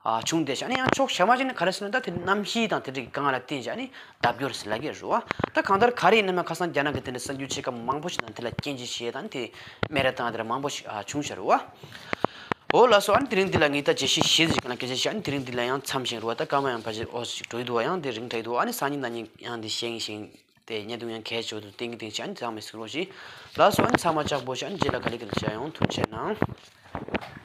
ཨ་བྱུང་བསྡད་ཤག་ཨ་ནི་ཡང་ཕྱོགས་གཞན་པ་ཅིག་ནས་ག་རེ་ཟེར་ན་ད་དེ་གནམ་གཤིས་དང་དེ་འདྲ་གི་དཀའ་ངལ་ལ་བརྟེན་བྱས་ཨ་ནི་བརྡབ་སྐྱོར་ཟེར་ལབ་ཀྱི་རེད་བ། ད་གང་ལྟར་ག་རེ་ཡིན་ན་མིན་ཁ་སང་རྒྱ་ནག་གི་དེ་འདྲ་གསར་འགྱུར་ཆེ་ཁག་མང་པོ་ཞིག་ནང་དེ་ལ་རྐྱེན་གྱིས་བྱས་ད་ནི་དེ་སྨད་ར་བཏང་དེ་འདྲ་མང་པོ་ཞིག་ཨ་བྱུང་ཤག་རེད་བ། འོ་ལགས་སོ། ཨ་ནི་དེ་རིང་འདི་ལ་ངས་ད་བརྗོད་གཞི་བཞི་ཟིག་གི་ནང་སྐད་ཆ་བཤད། ཨ་ནི་དེ་རིང་འདི་ལ་ཡང་མཚམས་བཞག་རོགས། ད་སྐར་མ་ཡང་ཕལ་ཆེར་འོ་ཞིག་འགྲོ་ཡི་འདུག་བ། ཡང་དེ་རིང་དྲག་ཡི་འདུག་ཨ་ནི་སང་ཉིན་གནངས་ཉིན་ཡང་འདི་བཤད་ཡིན་ཞིང་དེ་བརྙན་ཐུང་ཡང་གལ་ཆེ་བོ་འདུག་གཏན་གྱི་གཏན་ཞིག་ཨ་ནི་ཚང་མས་གཟིགས་རོགས་ཞེས། ལགས་སོ། ཨ་ནི་ཚང་མ་ལྕགས་པོ་ཞིག་ཨ་ནི་རྗེས་ལ་ག་ལེ་ག་ལེ་མཇལ་ཡོང་། ཐུགས་རྗེ་གནང་།